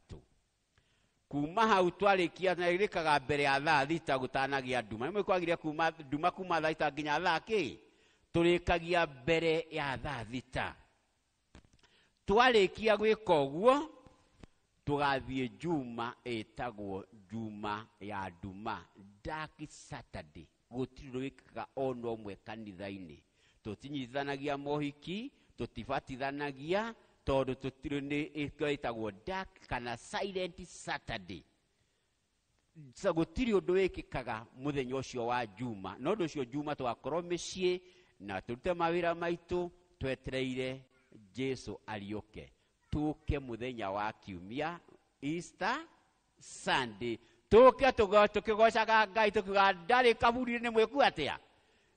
Kuma hau twarĩkia, na ĩrĩkaga mbere ya thaa 6 gũtanagĩa nduma. Nĩ mwĩkwagire kuma nduma kuma thaa 6 nginya thaa kĩ? Tũrĩkagia mbere ya thaa 6. Twarĩkia gwĩka ũguo, tũgathiĩ Juma ĩtagwo Juma ya nduma, Dark Saturday. Gũtirĩ ũndũ wĩkĩkaga ona ũmwe kanitha-inĩ. Tũtinyitithanagia mohiki, tũtibatithanagia, tondũ tũtirĩ, nĩ ĩtagwo Dark kana Silent Saturday. Gũtirĩ ũndũ wĩkĩkaga mũthenya ũcio wa Juma. Na ũndũ ũcio Juma tũgakorwo mĩciĩ na tũrute mawĩra maitũ twetereire Jesu ariũke. Tũke mũthenya wa kiumia, Easter Sunday, tũke tũkĩgocaga Ngai tũkiuga ndarĩ kaburi-inĩ nĩ mwĩku atĩa?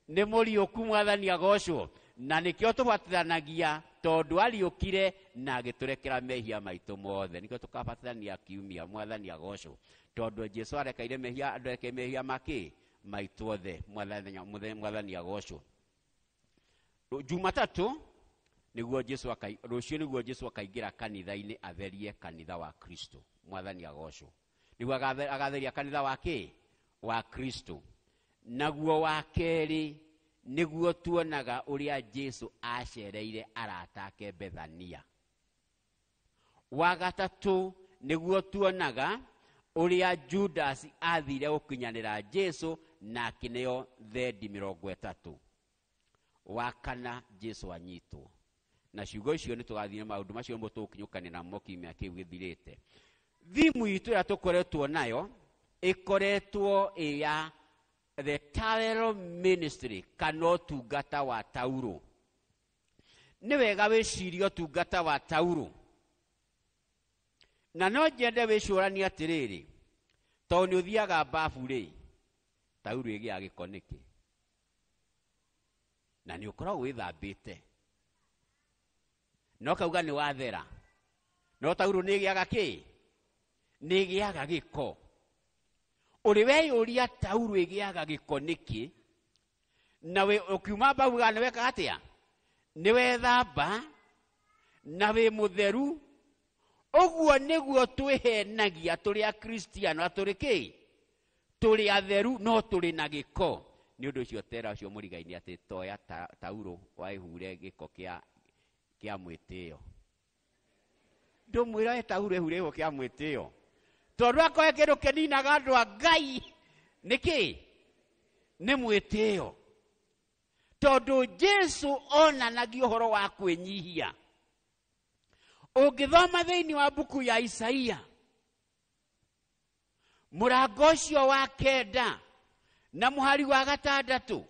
Nĩ mũriũku, mwathani agocwo. Na nĩkĩo tũbatithanagia, tondũ ariũkire na agĩtũrekera mehia maitũ mothe. Nĩkĩo tũkabatithania kiumia, mwathani agocwo, tondũ Jesu arekeire mehia, arekeire mehia makĩ maitũ othe, mwathani agocwo. Jumatatũ nĩguo Jesu rũciũ nĩguo Jesu akaingĩra kanitha-inĩ atherie kanitha wa Kristo, mwathani agocwo. Nĩguo agatheria kanitha wa kĩ? Wa Kristo. Naguo wa kerĩ nĩguo tuonaga ũrĩa Jesu acereire arata ake Bethania. Wa gatatũ nĩguo tuonaga ũrĩa Judas athire gũkinyanĩra Jesu Na akĩneo thendi 30. Wa kana Jesu anyitwo. Na ciugo icio nĩ tũgathiĩ na maũndũ macio nĩmo tũgũkinyũkania namo kiumia kĩu gĩthirĩte. Thimu itũ ĩrĩa tũkoretwo nayo ĩkoretwo ĩ ya The Towel Ministry kana ũtungata wa tauro. Nĩ wega wĩcirie ũtungata wa tauro. Na no nyende wĩcũranie atĩrĩrĩ, tondũ nĩ ũthiaga babu rĩ, tauro ĩgĩaga gĩko nĩkĩ? Na nĩ ũkoragwo wĩthambĩte. No kauga nĩ wathera. No tauro nĩ ĩgĩaga kĩ? Nĩ ĩgĩaga gĩko. Ũrĩ weyũria tauro ĩgĩaga gĩko nĩkĩ? Na we ũkiuma babu nĩ weka atĩa? Nĩ wethamba na wĩ mũtheru. Ũguo nĩguo twĩhenagia tũrĩ Akristiano, atũrĩ kĩ? Tũrĩ atheru no tũrĩ na gĩko. Nĩ ũndũ ũcio tera ũcio mũrigaini atĩ toya tauro waihure gĩko kĩa mwĩtĩo. Ndũmwĩra we tauro ĩhure gĩko kĩa mwĩtĩo. Tondũ akorwo kĩndũ kĩninaga andũ a Ngai nĩ kĩ? Nĩ mwĩtĩo. Tondũ Jesu onanagia ũhoro wa kwĩnyihia. Ũngĩthoma thĩinĩ wa mbuku ya Isaia mũrango ũcio wa 9 na mũhari wa 6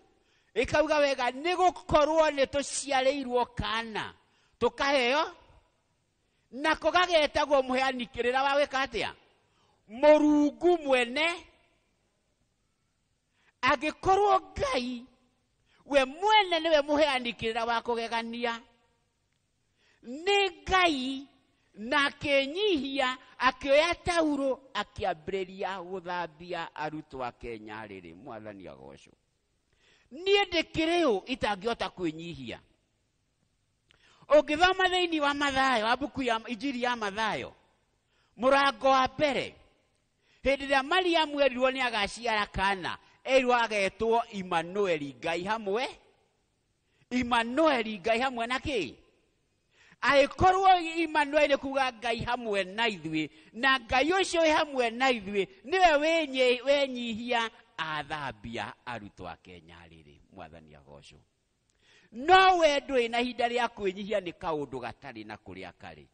ĩkauga wega, nĩ gũkorwo nĩ tũciarĩirwo kana tũkaheo nako gagetagwo mũheani kĩrĩra wa gwĩka atĩa? Mũrungu mwene. Angĩkorwo Ngai we mwene nĩwe mũheani kĩrĩra wa kũgegania, nĩ Ngai na akĩnyihia akĩoya tauro akĩambĩrĩria gũthambia arutwo ake nyarĩrĩ. Mwathani agocwo. Niĩ ndĩkĩrĩ ũ itangĩhota kwĩnyihia? Ũngĩthoma thĩinĩ wa Mathayo, wa mbuku ya Injiri ya Mathayo mũrango wa 1, hĩndĩ ĩrĩa Mariamu erirwo nĩ agaciara kana, erirwo agetwo Imanueli, Ngai hamwe. Imanueli, Ngai hamwe na kĩ? Angĩkorwo Imanueli nĩ kuga Ngai hamwe na ithuĩ, na Ngai ũcio wĩ hamwe na ithuĩ nĩwe wenyihia athambia arutwo ake nyarĩrĩ. Mwathani agocwo. No we ndũrĩ na ihinda rĩa kwĩnyihia, nĩ kaũndũ gatarĩ na kũrĩa karĩ.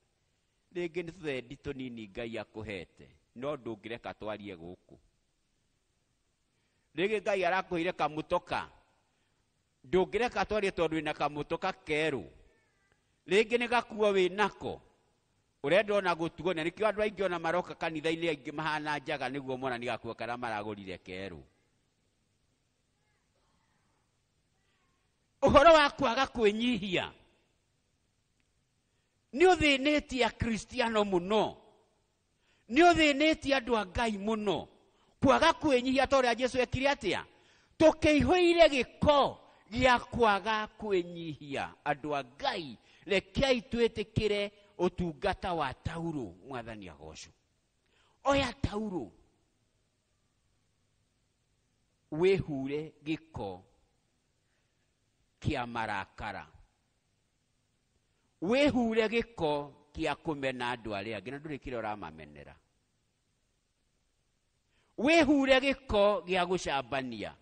Rĩngĩ nĩ tũthendi tũnini Ngai akũhete, no ndũngĩreka twarie gũkũ. Rĩngĩ Ngai arakũheire kamũtoka, ndũngĩreka twarie tondũ wĩna kamũtoka kerũ. Rĩngĩ nĩ gakuo wĩ nako, ũrenda ona gũtuonia. Nĩkĩo andũ aingĩ ona maroka kanitha-inĩ aingĩ mahana njaga nĩguo monanie gakuo karĩa maragũrire kerũ. Ũhoro wa kwaga kwĩnyihia nĩ ũthĩnĩtie Akristiano mũno, nĩ ũthĩnĩtie andũ a Ngai mũno. Kwaga kwĩnyihia ta ũrĩa Jesu ekire atĩa? Tũkĩihũire gĩko gĩa kwaga kwĩnyihia. Andũ a Ngai, rekei twĩtĩkĩre ũtungata wa tauro. Mwathani agocwo. Oya tauro wĩhure gĩko kĩa marakara, wĩhure gĩko kĩa kũmena andũ arĩa angĩ na ndũrĩ kĩrĩa ũramamenera, wĩhure gĩko gĩa gũcambania,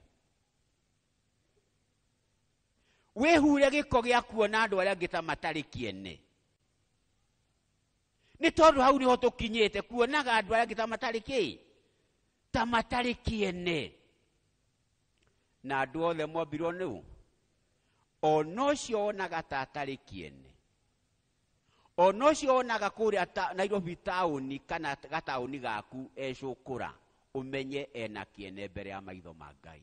wĩhure gĩko gĩa kuona andũ arĩa angĩ ta matarĩ kĩene. Nĩ tondũ hau nĩho tũkinyĩte, kuonaga andũ arĩa angĩ ta matarĩ kĩ? Ta matarĩ kĩene. Na andũ othe mombirwo nĩ ũ? Ona ũcio wonaga ta atarĩ kĩene, ona ũcio wonaga kũrĩa Nairobi taũni kana gataũni gaku ecũkũra, ũmenye ena kĩene mbere ya maitho ma Ngai.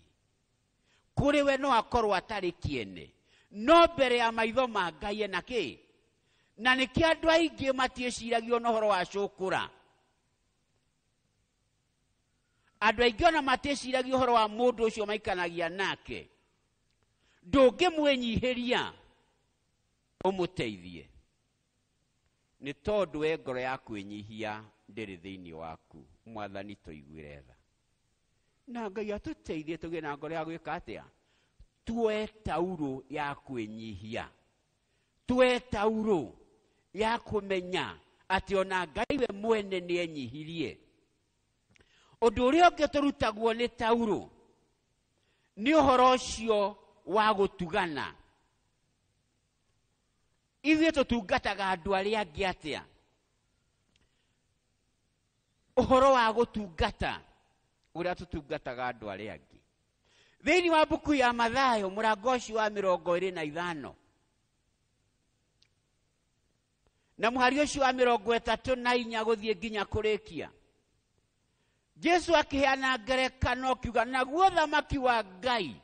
Kũrĩ we no akorwo atarĩ kĩene, no mbere ya maitho ma Ngai ena kĩ? Na nĩkĩo andũ aingĩ matiĩciragia ona ũhoro wa cũkũra. Andũ aingĩ ona matiĩciragia ũhoro wa mũndũ ũcio maikanagia nake. Ndũngĩmwĩnyihĩria ũmũteithie, nĩ tondũ we ngoro ya kwĩnyihia ndĩrĩ thĩinĩ waku. Mwathani tũiguĩre tha, na Ngai atũteithie tũgĩe na ngoro ya gwĩka atĩa? Tuoe tauro ya kwĩnyihia, tuoe tauro ya kũmenya atĩ ona Ngai we mwene nĩ enyihirie. Ũndũ ũrĩa ũngĩ tũrutagwo nĩ tauro Nĩ ũhoro ũcio wa gũtugana. Ithuĩ tũtungataga andũ arĩa angĩ atĩa? Ũhoro wa gũtungata, ũrĩa tũtungataga andũ arĩa angĩ. Thĩinĩ wa mbuku ya Mathayo mũrango ũcio wa 25 na mũhari ũcio wa 34 gũthiĩ nginya kũrĩkia, Jesu akĩheana ngerekano akiuga, naguo thamaki wa Ngai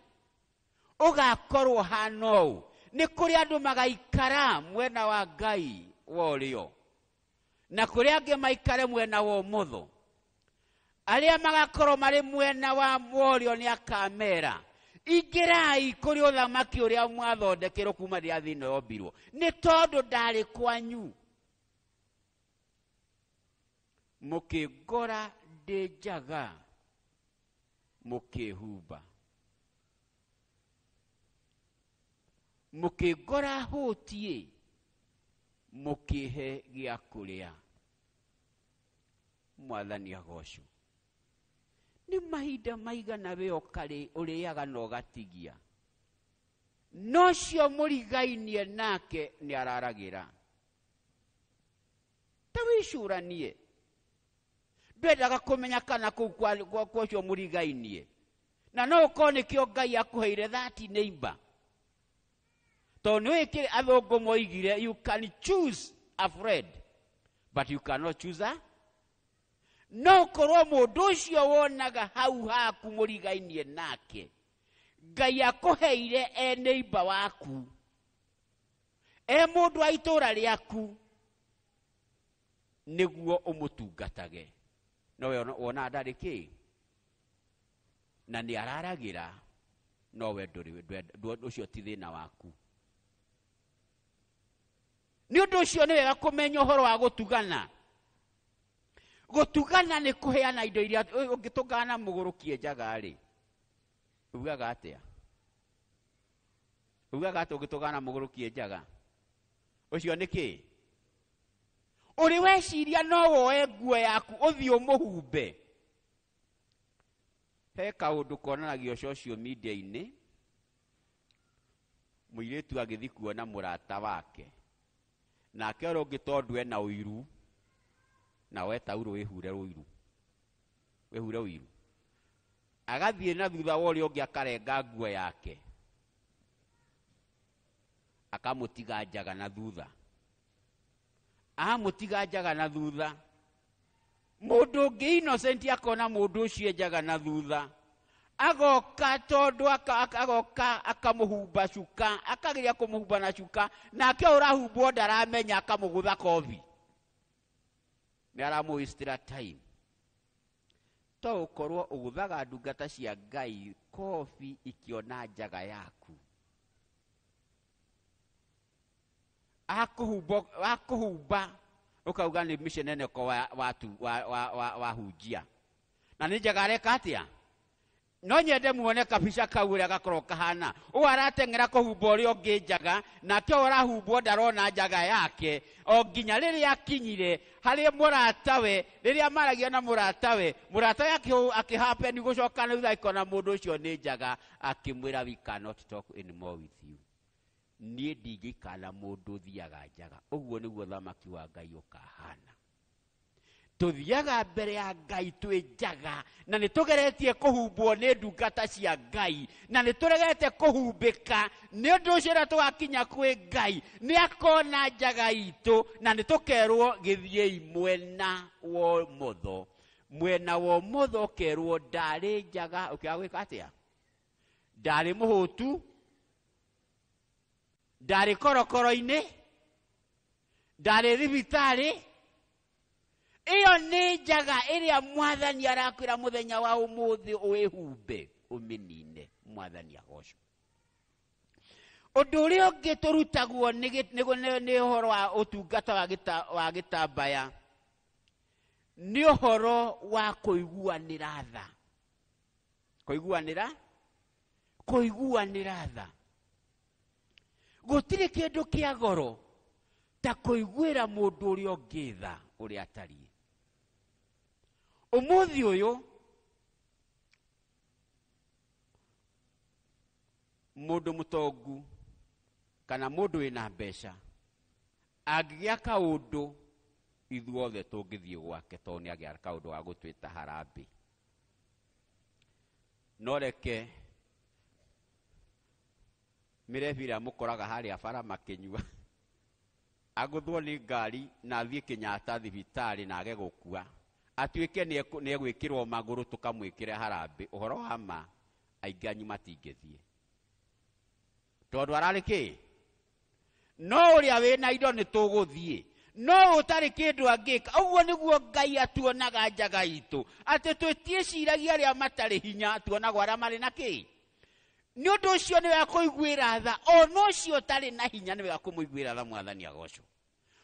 ũgakorwo hana ũũ, nĩ kũrĩ andũ magaikara mwena wa Ngai wa ũrĩo na kũrĩ angĩ maikare mwena wa ũmotho. Arĩa magakorwo marĩ mwena wa ũrĩo nĩ akamera, ingĩrai kũrĩ ũthamaki ũrĩa mwathondekerwo kuma rĩrĩa thĩ ĩno yombirwo, nĩ tondũ ndarĩ kwanyu mũkĩngora ndĩ njaga mũkĩhumba, mũkĩngora hũtiĩ mũkĩhe gĩa kũrĩa. Mwathani agocwo. Nĩ mahinda maigana we ũkarĩ ũrĩaga na ũgatigia, no cio mũrigainie nake nĩ araragĩra. Ta wĩcũranie, ndwendaga kũmenya kana kũu kwa ũcio mũrigainie, na no ũkorwo nĩkĩo Ngai akũheire that neighbor. Tondũ nĩ wĩkĩre athũngũ moigire, you can choose a friend but you cannot choose a. No ũkorwo mũndũ ũcio wonaga hau haku mũrigainie nake, Ngai akũheire e neighbor waku, e mũndũ wa itũũra rĩaku, nĩguo ũmũtungatage. No we wonaga ndarĩ kĩ, na nĩ araragĩra, no we ndũrĩ, ũcio ti thĩna waku. Nĩ ũndũ ũcio nĩ wega kũmenya ũhoro wa gũtugana. Gũtugana nĩ kũheana indo iria ũngĩtũngana na mũgũrũkie njaga rĩ, ugaga atĩa? Ugaga atĩa ũngĩtũngana na mũgũrũkie njaga? Ũcio nĩ kĩ? Ũrĩ weciria no woe nguo yaku ũthiĩ ũmũhumbe. He kaũndũ konanagio social media-inĩ, mũirĩtu agĩthiĩ kuona mũrata wake, nake ũrĩa ũngĩ tondũ ena ũiru, na we taurũ wĩhure ũiru, wĩhure ũiru, agathiĩ na thutha wa ũrĩa ũngĩ akarenga nguo yake, akamũtiga njaga na thutha. Amũtiga njaga na thutha, mũndũ ũngĩ innocent akona mũndũ ũcio njaga na thutha, agoka tondũ agoka akamũhumba cuka, akageria kũmũhumba na cuka, nake ũrahumbwo ndaramenya, akamũgũtha kobi, nĩ aramũwastĩra time. To ũkorwo ũgũthaga ndungata cia Ngai kobi ikĩona njaga yaku, akũhumba ũkauga nĩ mĩceneneko wa hunjia, na nĩ njaga areka atĩa? No nyende muone kabica kau ũrĩa gakorwo kahana. Ũũ arateng'era kũhumba ũrĩa ũngĩ njaga, nake ũyũ ũrahumbwo ndarona njaga yake, o nginya rĩrĩa akinyire harĩ mũratawe, rĩrĩa maragia na mũratawe, mũratawe akĩhappen gũcoka na thutha akĩona mũndũ ũcio nĩ njaga, akĩmwĩra we cannot talk anymore with you. Niĩ ndingĩikara na mũndũ ũthiaga njaga. Ũguo nĩguo thamaki wa Ngai ũkahana. Tũthiaga mbere ya Ngai twĩ njaga, na nĩ tũgeretie kũhumbwo nĩ ndungata cia Ngai, na nĩ tũregete kũhumbĩka. Nĩ ũndũ ũcio rĩrĩa tũgakinya kwĩ Ngai, nĩ akona njaga itũ, na nĩ tũkerwo gĩthiĩi mwena wa ũmotho. Mwena wa ũmotho ũkerwo ndarĩ njaga, ũkĩaga gwĩka atĩa? Ndarĩ mũhũtu, ndarĩ korokoro-inĩ, ndarĩ thibitarĩ. Ĩyo nĩ njaga ĩrĩa Mwathani arakwĩra mũthenya wa ũmũthĩ wĩhumbe, ũmĩnine. Mwathani agocwo. Ũndũ ũrĩa ũngĩ tũrutagwo nĩ ũhoro wa ũtungata wa gĩtambaya, nĩ ũhoro wa kũiguanĩra tha. Kũiguanĩra? Kũiguanĩra tha. Gũtirĩ kĩndũ kĩa goro ta kũiguĩra mũndũ ũrĩa ũngĩ tha ũrĩa atariĩ. Ũmũthĩ ũyũ Mundu mutongu kana mundu wina mbeca angĩgĩa kaũndũ ithuothe tũngĩthiĩ gwake tondũ nĩagĩa kaũndũ ga gũtwĩta harambĩ. No reke mĩrebi ĩrĩa mũkoraga harĩa bara makĩnyua agũthwo nĩ ngari na athiĩ Kenyatta thibitarĩ na age gũkua, atuĩke nĩegwĩkĩrwo magũrũ tũkamwĩkĩre harambĩ. Ũhoro wa ma aingĩ anyu matingĩthiĩ tondũ ararĩ kĩ? No ũrĩa wĩna indo nĩ tũgũthiĩ, no ũtarĩ kĩndũ angĩka. Ũguo nĩguo Ngai atuonaga njaga itũ, atĩ tũtiĩciragia arĩa matarĩ hinya, tuonagwo arĩa marĩ na kĩ. Nĩ ũndũ ũcio nĩ wega kũiguĩra tha, ona ũcio ũtarĩ na hinya nĩ wega kũmũiguĩra tha. Mwathani agocwo.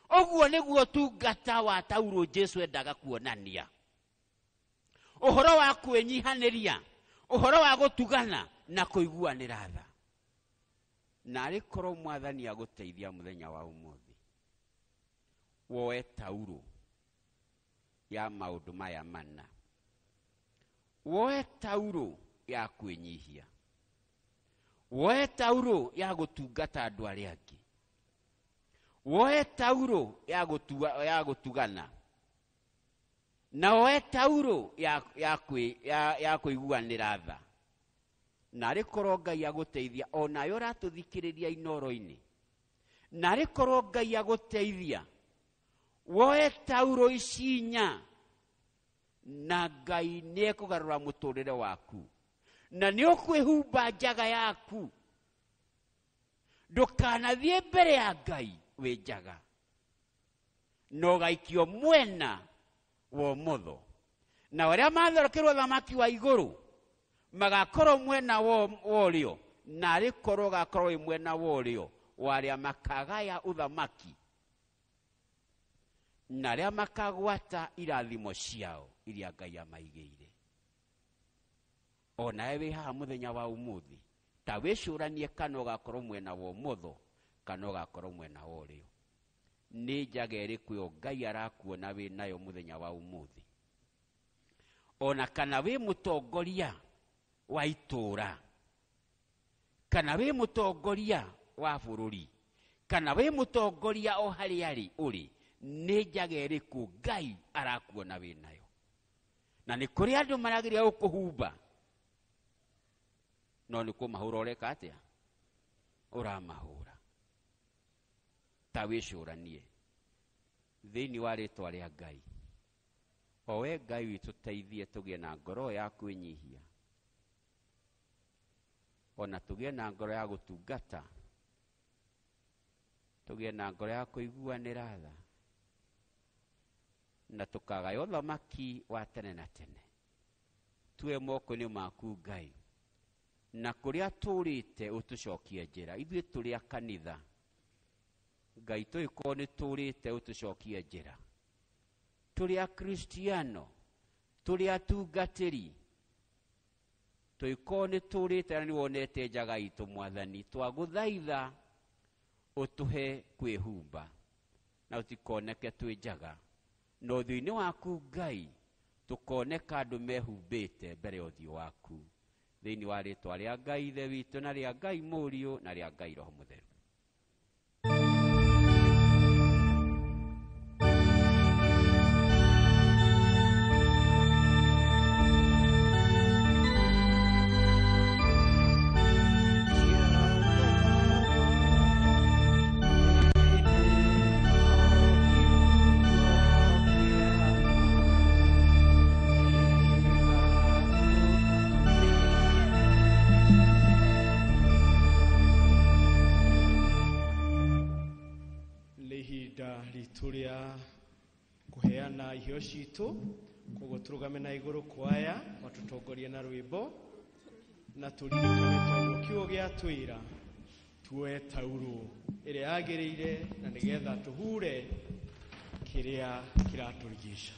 Ũguo nĩguo tungata wa taurũ Jesu endaga kuonania, ũhoro wa kwĩnyihanĩria, ũhoro wa gũtugana na kũiguanĩra tha. Na arĩ korwo Mwathani agũteithia mũthenya wa ũmũthĩ woe taurũ ya maũndũ maya mana, woe taurũ ya kwĩnyihia, woe taurũ ya gũtungata andũ arĩa angĩ, woe taurũ ya gũtugana, na woe taurũ ya kũiguanĩra tha. Na arĩ korwo Ngai agũteithia, onawe ũratũthikĩrĩria inoro-inĩ, na arĩ korwo Ngai agũteithia woe taurũ ici inya, na Ngai nĩekũgarũra mũtũrĩre waku, na nĩũkwĩhumba njaga yaku. Ndũkanathiĩ mbere ya Ngai wĩ njaga, na ũgaikio mwena wa ũmotho, na arĩa mathorokerwo thamaki wa igũrũ magakorwo mwena wa ũrĩo, na arĩ korwo ũgakorwo wĩ mwena wa ũrĩo wa arĩa makagaya ũthamaki na arĩa makagwata irathimo ciao iria Ngai amaigĩire. Onawe wĩ haha mũthenya wa ũmũthĩ, ta wĩcũranie kana ũgakorwo mwena wa ũmotho kana ũgakorwo mwena wa ũrĩo. Nĩ njaga ĩrĩkũ ĩyo Ngai arakuona wĩ nayo mũthenya wa ũmũthĩ? Ona kana wĩ mũtongoria wa itũũra, kana wĩ mũtongoria wa bũrũri, kana wĩ mũtongoria o harĩa arĩ ũrĩ, nĩ njaga ĩrĩkũ Ngai arakuona wĩ nayo? Na nĩ kũrĩ andũ marageria gũkũhumba, no nĩ kũmahũra ũreka atĩa? Ũramahũra. Ta wĩcũranie thĩinĩ wa rĩtwa rĩa Ngai. O we Ngai witũ, teithie tũgĩe na ngoro ya kwĩnyihia, ona tũgĩe na ngoro ya gũtungata, tũgĩe na ngoro ya kũiguanĩra tha, na tũkagaya ũthamaki wa tene na tene. Tuwe moko-inĩ maku Ngai, na kũrĩa tũrĩte ũtũcokie njĩra. Ithuĩ tũrĩ a kanitha Ngai, tũgĩkorwo nĩ tũrĩte ũtũcokie njĩra. Tũrĩ a Kristiano, tũrĩ atungatĩri, tũgĩkorwo nĩ tũrĩte na nĩwonete njaga itũ Mwathani, twagũthaitha ũtũhe kwĩhumba na ũtikoneke twĩ njaga, na ũthiũ-inĩ waku Ngai tũkoneka andũ mehumbĩte mbere ya ũthiũ waku. Thĩinĩ wa rĩtwa rĩa Ngai Ithe witũ, na rĩa Ngai Mũriũ, na rĩa Ngai Roho Mũtheru. Turia kuheana iheo citũ, koguo tũrũgame na igũrũ kwaya matutongorie na rwĩmbo, na tũririkane tondũ kiugo gĩa twĩra tuoe taurũ ĩrĩa yagĩrĩire, na nĩgetha tũhure kĩrĩa kĩratũrigica.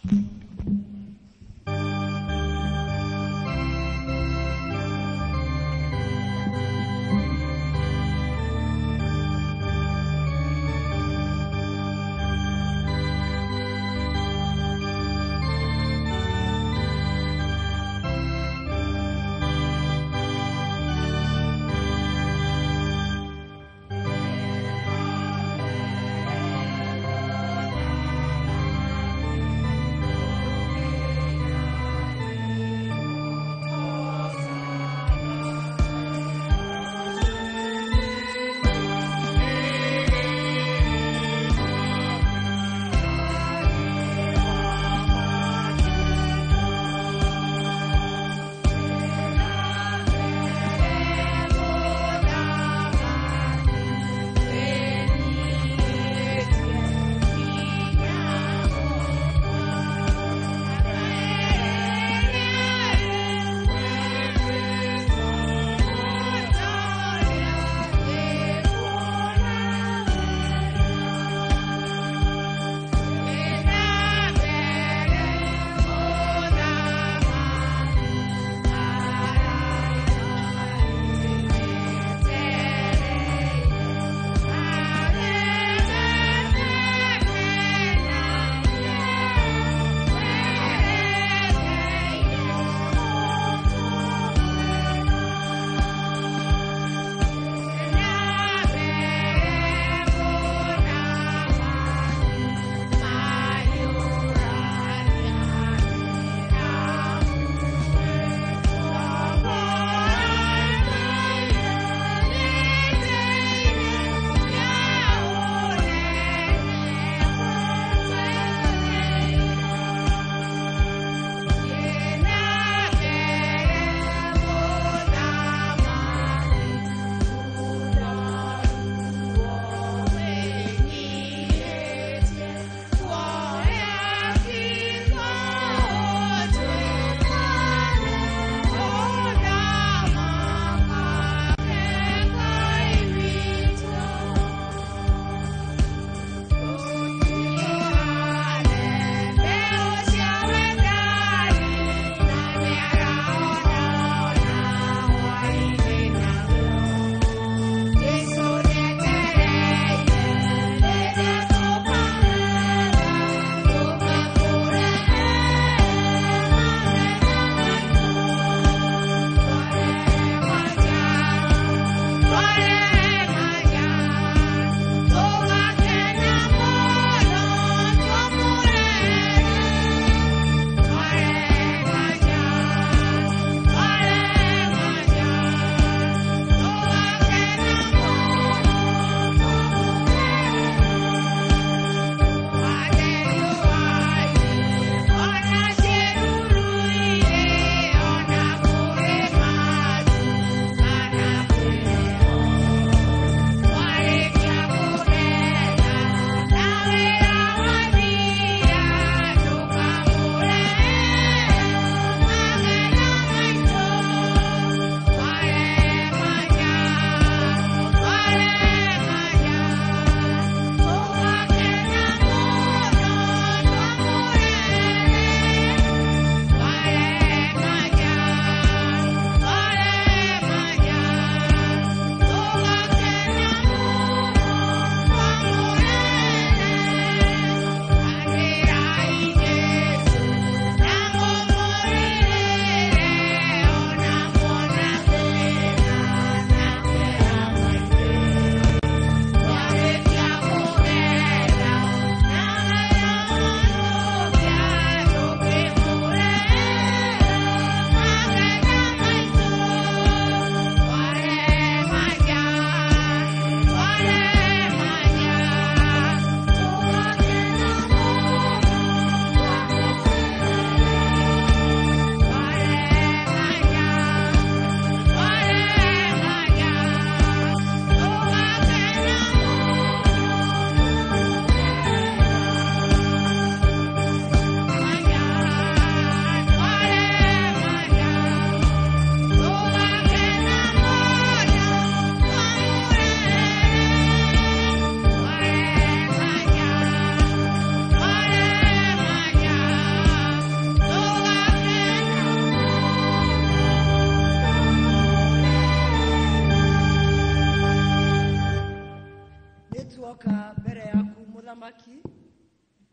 Tuoka mbere yaku mũthamaki,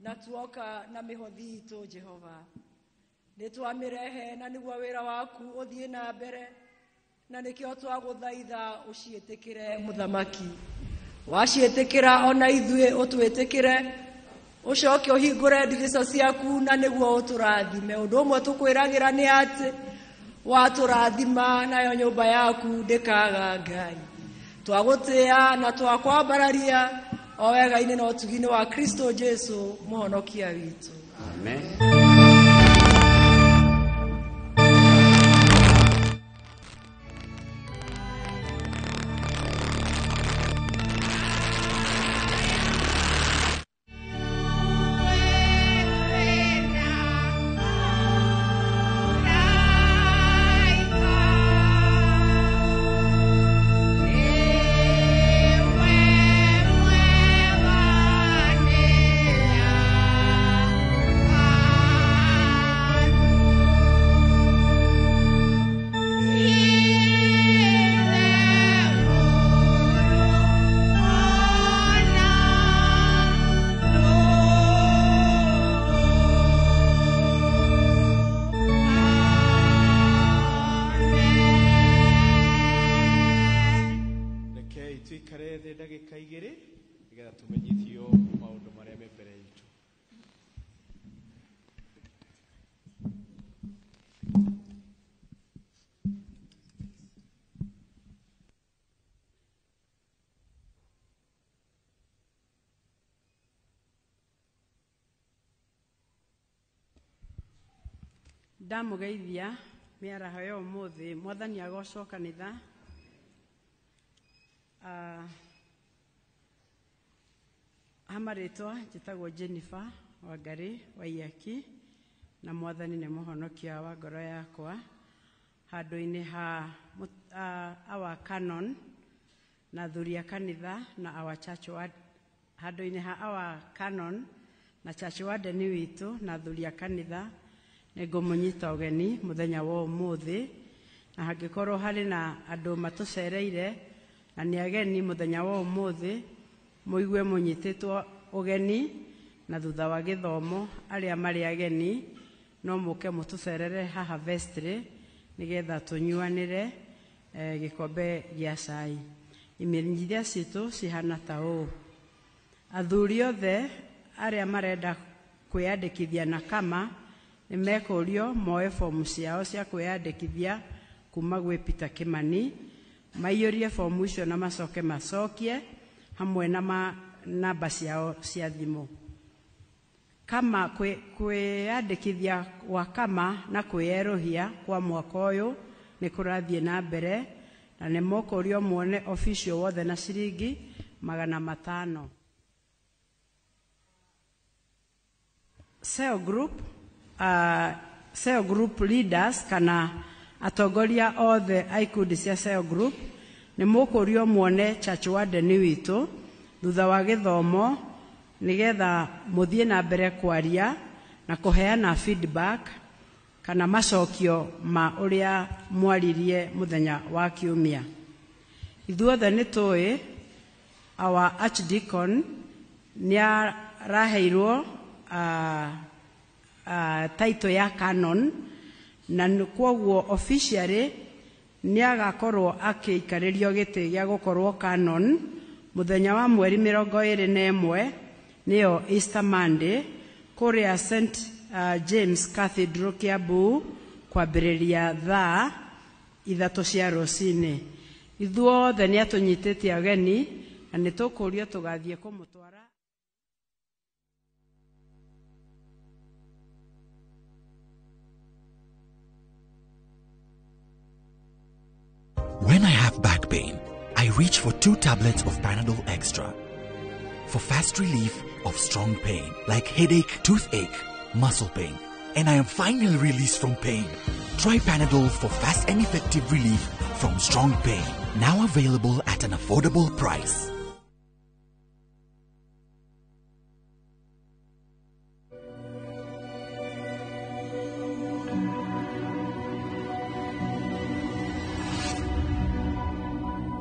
na tuoka na mĩhothi itũ Jehova. Nĩ twamĩrehe na nĩguo wĩra waku ũthiĩ na mbere, na nĩkĩo twagũthaitha ũciĩtĩkĩre mũthamaki. Waciĩtĩkĩra ona ithuĩ ũtwĩtĩkĩre, ũcoke ũhingũre ndirica ciaku na nĩguo ũtũrathime. Ũndũ ũmwe tũkwĩragĩra nĩ atĩ watũrathima nayo nyũmba yaku ndĩkaga Ngai. Twagũtĩa na twakwambararia o wega-inĩ na ũtugi-inĩ wa Kristo Jesu mũhonokia witũ. Amen. Rekei tuikare thĩ ndagĩka igĩrĩ nĩgetha tũmenyithio maũndũ marĩa me mbere itũ. Ndamũgeithia mĩaraho ya ũmũthĩ, mwathani agocwo kanitha. Ha marĩtwa njĩtagwo Jennifer Wangari Waiyaki, na mwathani nĩ mũhonokia wa ngoro yakwa. Handũ-inĩ ha our canon na athuri a kanitha na our church ward, handũ-inĩ ha our canon na church warden witũ na athuri a kanitha, nĩngũmũnyita ũgeni mũthenya wa ũmũthĩ, na hangĩkorwo harĩ na andũ matũcereire na nĩ ageni mũthenya wa ũmũthĩ, mũigue mũnyitĩtwo ũgeni, na thutha wa gĩthomo arĩa marĩ ageni no mũke mũtũcerere haha vestry nĩgetha tũnyuanĩre gĩkombe gĩa cai. Imenyithia citũ cihana ta ũũ: athuri othe arĩa marenda kwĩyandĩkithia na kama nĩ mekũrio moe fomu ciao cia kwĩyandĩkithia kuma gwĩ Peter Kimani, maiyũrie fomu icio na macoke macokie hamwe na namba ciao cia thimũ. Kama kwĩyandĩkithia gwa kama na kwĩyerũhia kwa mwaka ũyũ nĩ kũrathiĩ na mbere, na nĩ mũkũrio muone official wothe na ciringi 500. Cell group, cell group leaders kana atongoria othe a ikundi cia cell group nĩ mũkũrio muone church warden witũ thutha wa gĩthomo nĩgetha mũthiĩ na mbere kwaria na kũheana feedback kana macokio ma ũrĩa mwaririe mũthenya wa kiumia. Ithuothe nĩ tũĩ our archdeacon nĩ araheirwo title ya canon, na kwoguo officially nĩ agakorwo akĩikarĩrio gĩtĩ gĩa gũkorwo canon mũthenya wa mweri 21, nĩyo Easter Monday, kũrĩa St James Cathedral Kiambu, kwambĩrĩria thaa 3 cia rũcinĩ. Ithuothe nĩ atũnyitĩte ageni na nĩ tũkũrio tũgathiĩ kũmũtwara. When I have back pain, I reach for 2 tablets of Panadol Extra for fast relief of strong pain like headache, toothache, muscle pain, and I am finally released from pain. Try Panadol for fast and effective relief from strong pain. Now available at an affordable price.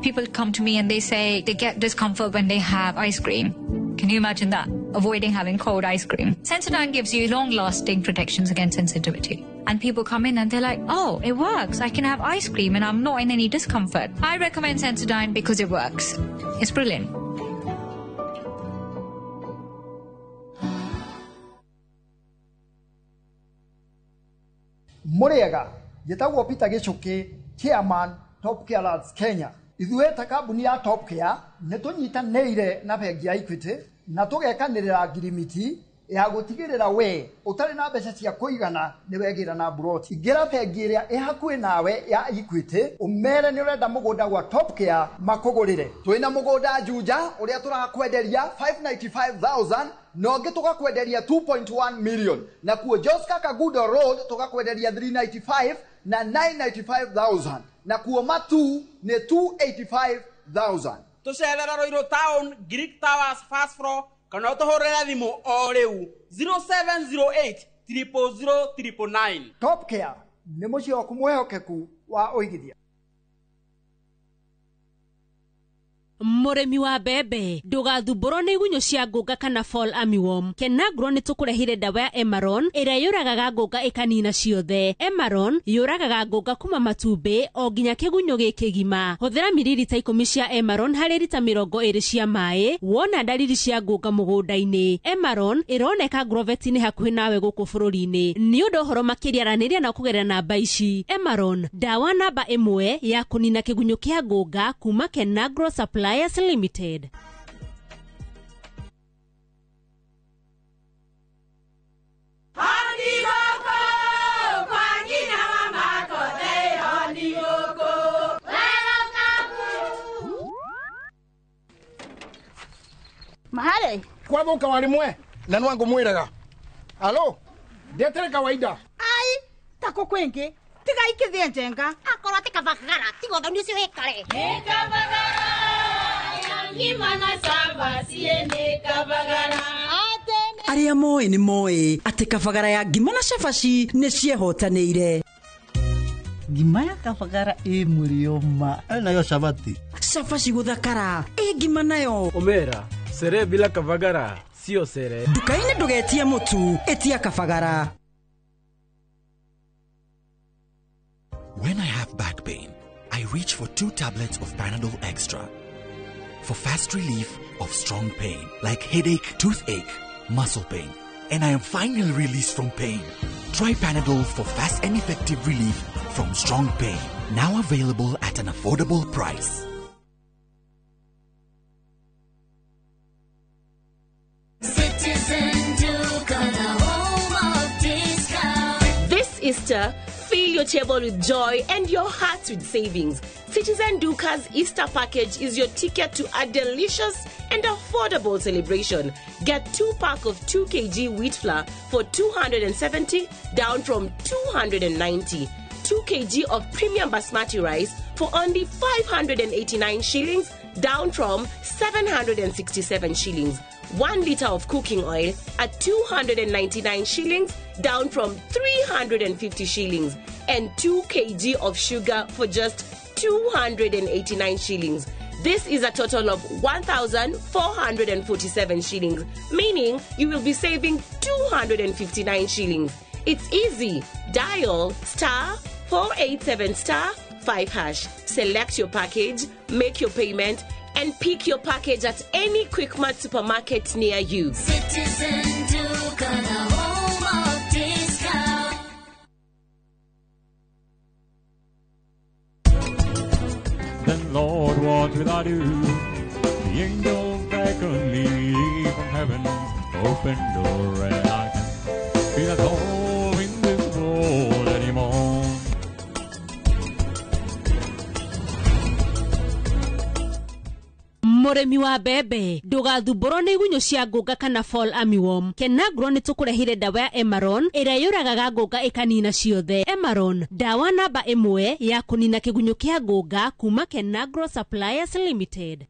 People come to me and they say they get discomfort when they have ice cream. Can you imagine that? Avoiding having cold ice cream. Sensodyne gives you long-lasting protections against sensitivity. And people come in and they're like, oh, it works. I can have ice cream and I'm not in any discomfort. I recommend Sensodyne because it works. It's brilliant. Muriega njĩtagwo Peter Gĩchũkĩ, chairman Top Care Lads Kenya. Ithuĩ ta kambuni ya Top Care nĩ tũnyitanĩire na bengi ya Equity na tũgekanĩrĩra ngirimiti ya gũtigĩrĩra we ũtarĩ na mbeca cia kũigana nĩ wegĩra na mburoti. Ingĩra bengi ĩrĩa ĩ hakuhĩ nawe ya Equity ũmere nĩ ũrenda mũgũnda gwa Top Care makũgũrĩre. Twĩna mũgũnda Juja ũrĩa tũrakwenderia 595,000 na ũngĩ tũgakwenderia 2.1 million, na kuo Joska Kagudo Road tũgakwenderia 395 na 995,000, na kuo Matu nĩ 285,000. Tũcerera Ruiru Town, Greek Towers first floor, kana ũtũhũrĩre thimũ o rĩu 0708 000 999. Top Care nĩ mũciĩ waku mwĩhokeku wa ũigithia. Mũrĩmi wa mbembe, ndũgathumbũrwo nĩ igunyũ cia ngũnga kana fall armyworm. Kenagro nĩ tũkũrehire ndawa ya Emaron ĩrĩa yũragaga ngũnga ĩkanina ciothe. Emaron yũragaga ngũnga kuma matumbĩ o nginya kĩgunyũ gĩkĩgima. Hũthĩra miririta 10 cia Emaron harĩ rita 20 cia maĩ wona ndariri cia ngũnga mũgũnda-inĩ. Emaron ĩroneka Agrovet-inĩ hakuhĩ nawe gũkũ bũrũri-inĩ. Nĩ ũndũ ũhoro makĩria aranĩria na kũgerera namba ici. Emaron, ndawa namba 1 ya kũnina kĩgunyũ kĩa ngũnga kuma Kenagro Supply Limited. Mahale kwathuka warimwe na nwangu mwiraga alo ndetere kawaida ai tako kwingi tiga ikithie njenga akorwo ti kabagara tiga ũthoni ũcio wĩkare Arĩa moĩ nĩ moĩ atĩ kabagara ya ngima na cabaci nĩ ciehotanĩire. Ngima ya kabagara ĩ mũrĩo ma. Nayo cabaci. Cabaci gũthakara ĩ ngima nayo. Omera sere bila kabagara sio sere. Nduka-inĩ ndũgetie mũtu, ĩtia kabagara. When I have back pain, I reach for 2 tablets of Panadol Extra for fast relief of strong pain like headache, toothache, muscle pain, and I am finally released from pain. Try Panadol for fast and effective relief from strong pain. Now available at an affordable price. Citizen Duka, the home of discount. This Easter, fill your table with joy and your heart with savings. Citizen Duka's Easter package is your ticket to a delicious and affordable celebration. Get 2 pack of 2 kg wheat flour for 270, down from 290. 2 kg of premium basmati rice for only 589 shillings, down from 767 shillings. 1 liter of cooking oil at 299 shillings, down from 350 shillings. And 2 kg of sugar for just 289 shillings. This is a total of 1,447 shillings, meaning you will be saving 259 shillings. It's easy. Dial *487*5#. Select your package, make your payment, and pick your package at any Quickmart supermarket near you. Citizen Duka, the home of discount. Then, Lord, what will I do? The angels beckon me from heaven's open door, and I can feel at home in this world anymore. Mũrĩmi wa mbembe, ndũgathumbũrwo nĩ igunyũ cia ngũnga kana fall armyworm. Kenagro nĩ tũkũrehire ndawa ya Emaron ĩrĩa yũragaga ngũnga ĩkanina ciothe. Emaron, ndawa namba 1 ya kũnina kĩgunyũ kĩa ngũnga kuma Kenagro Suppliers Limited.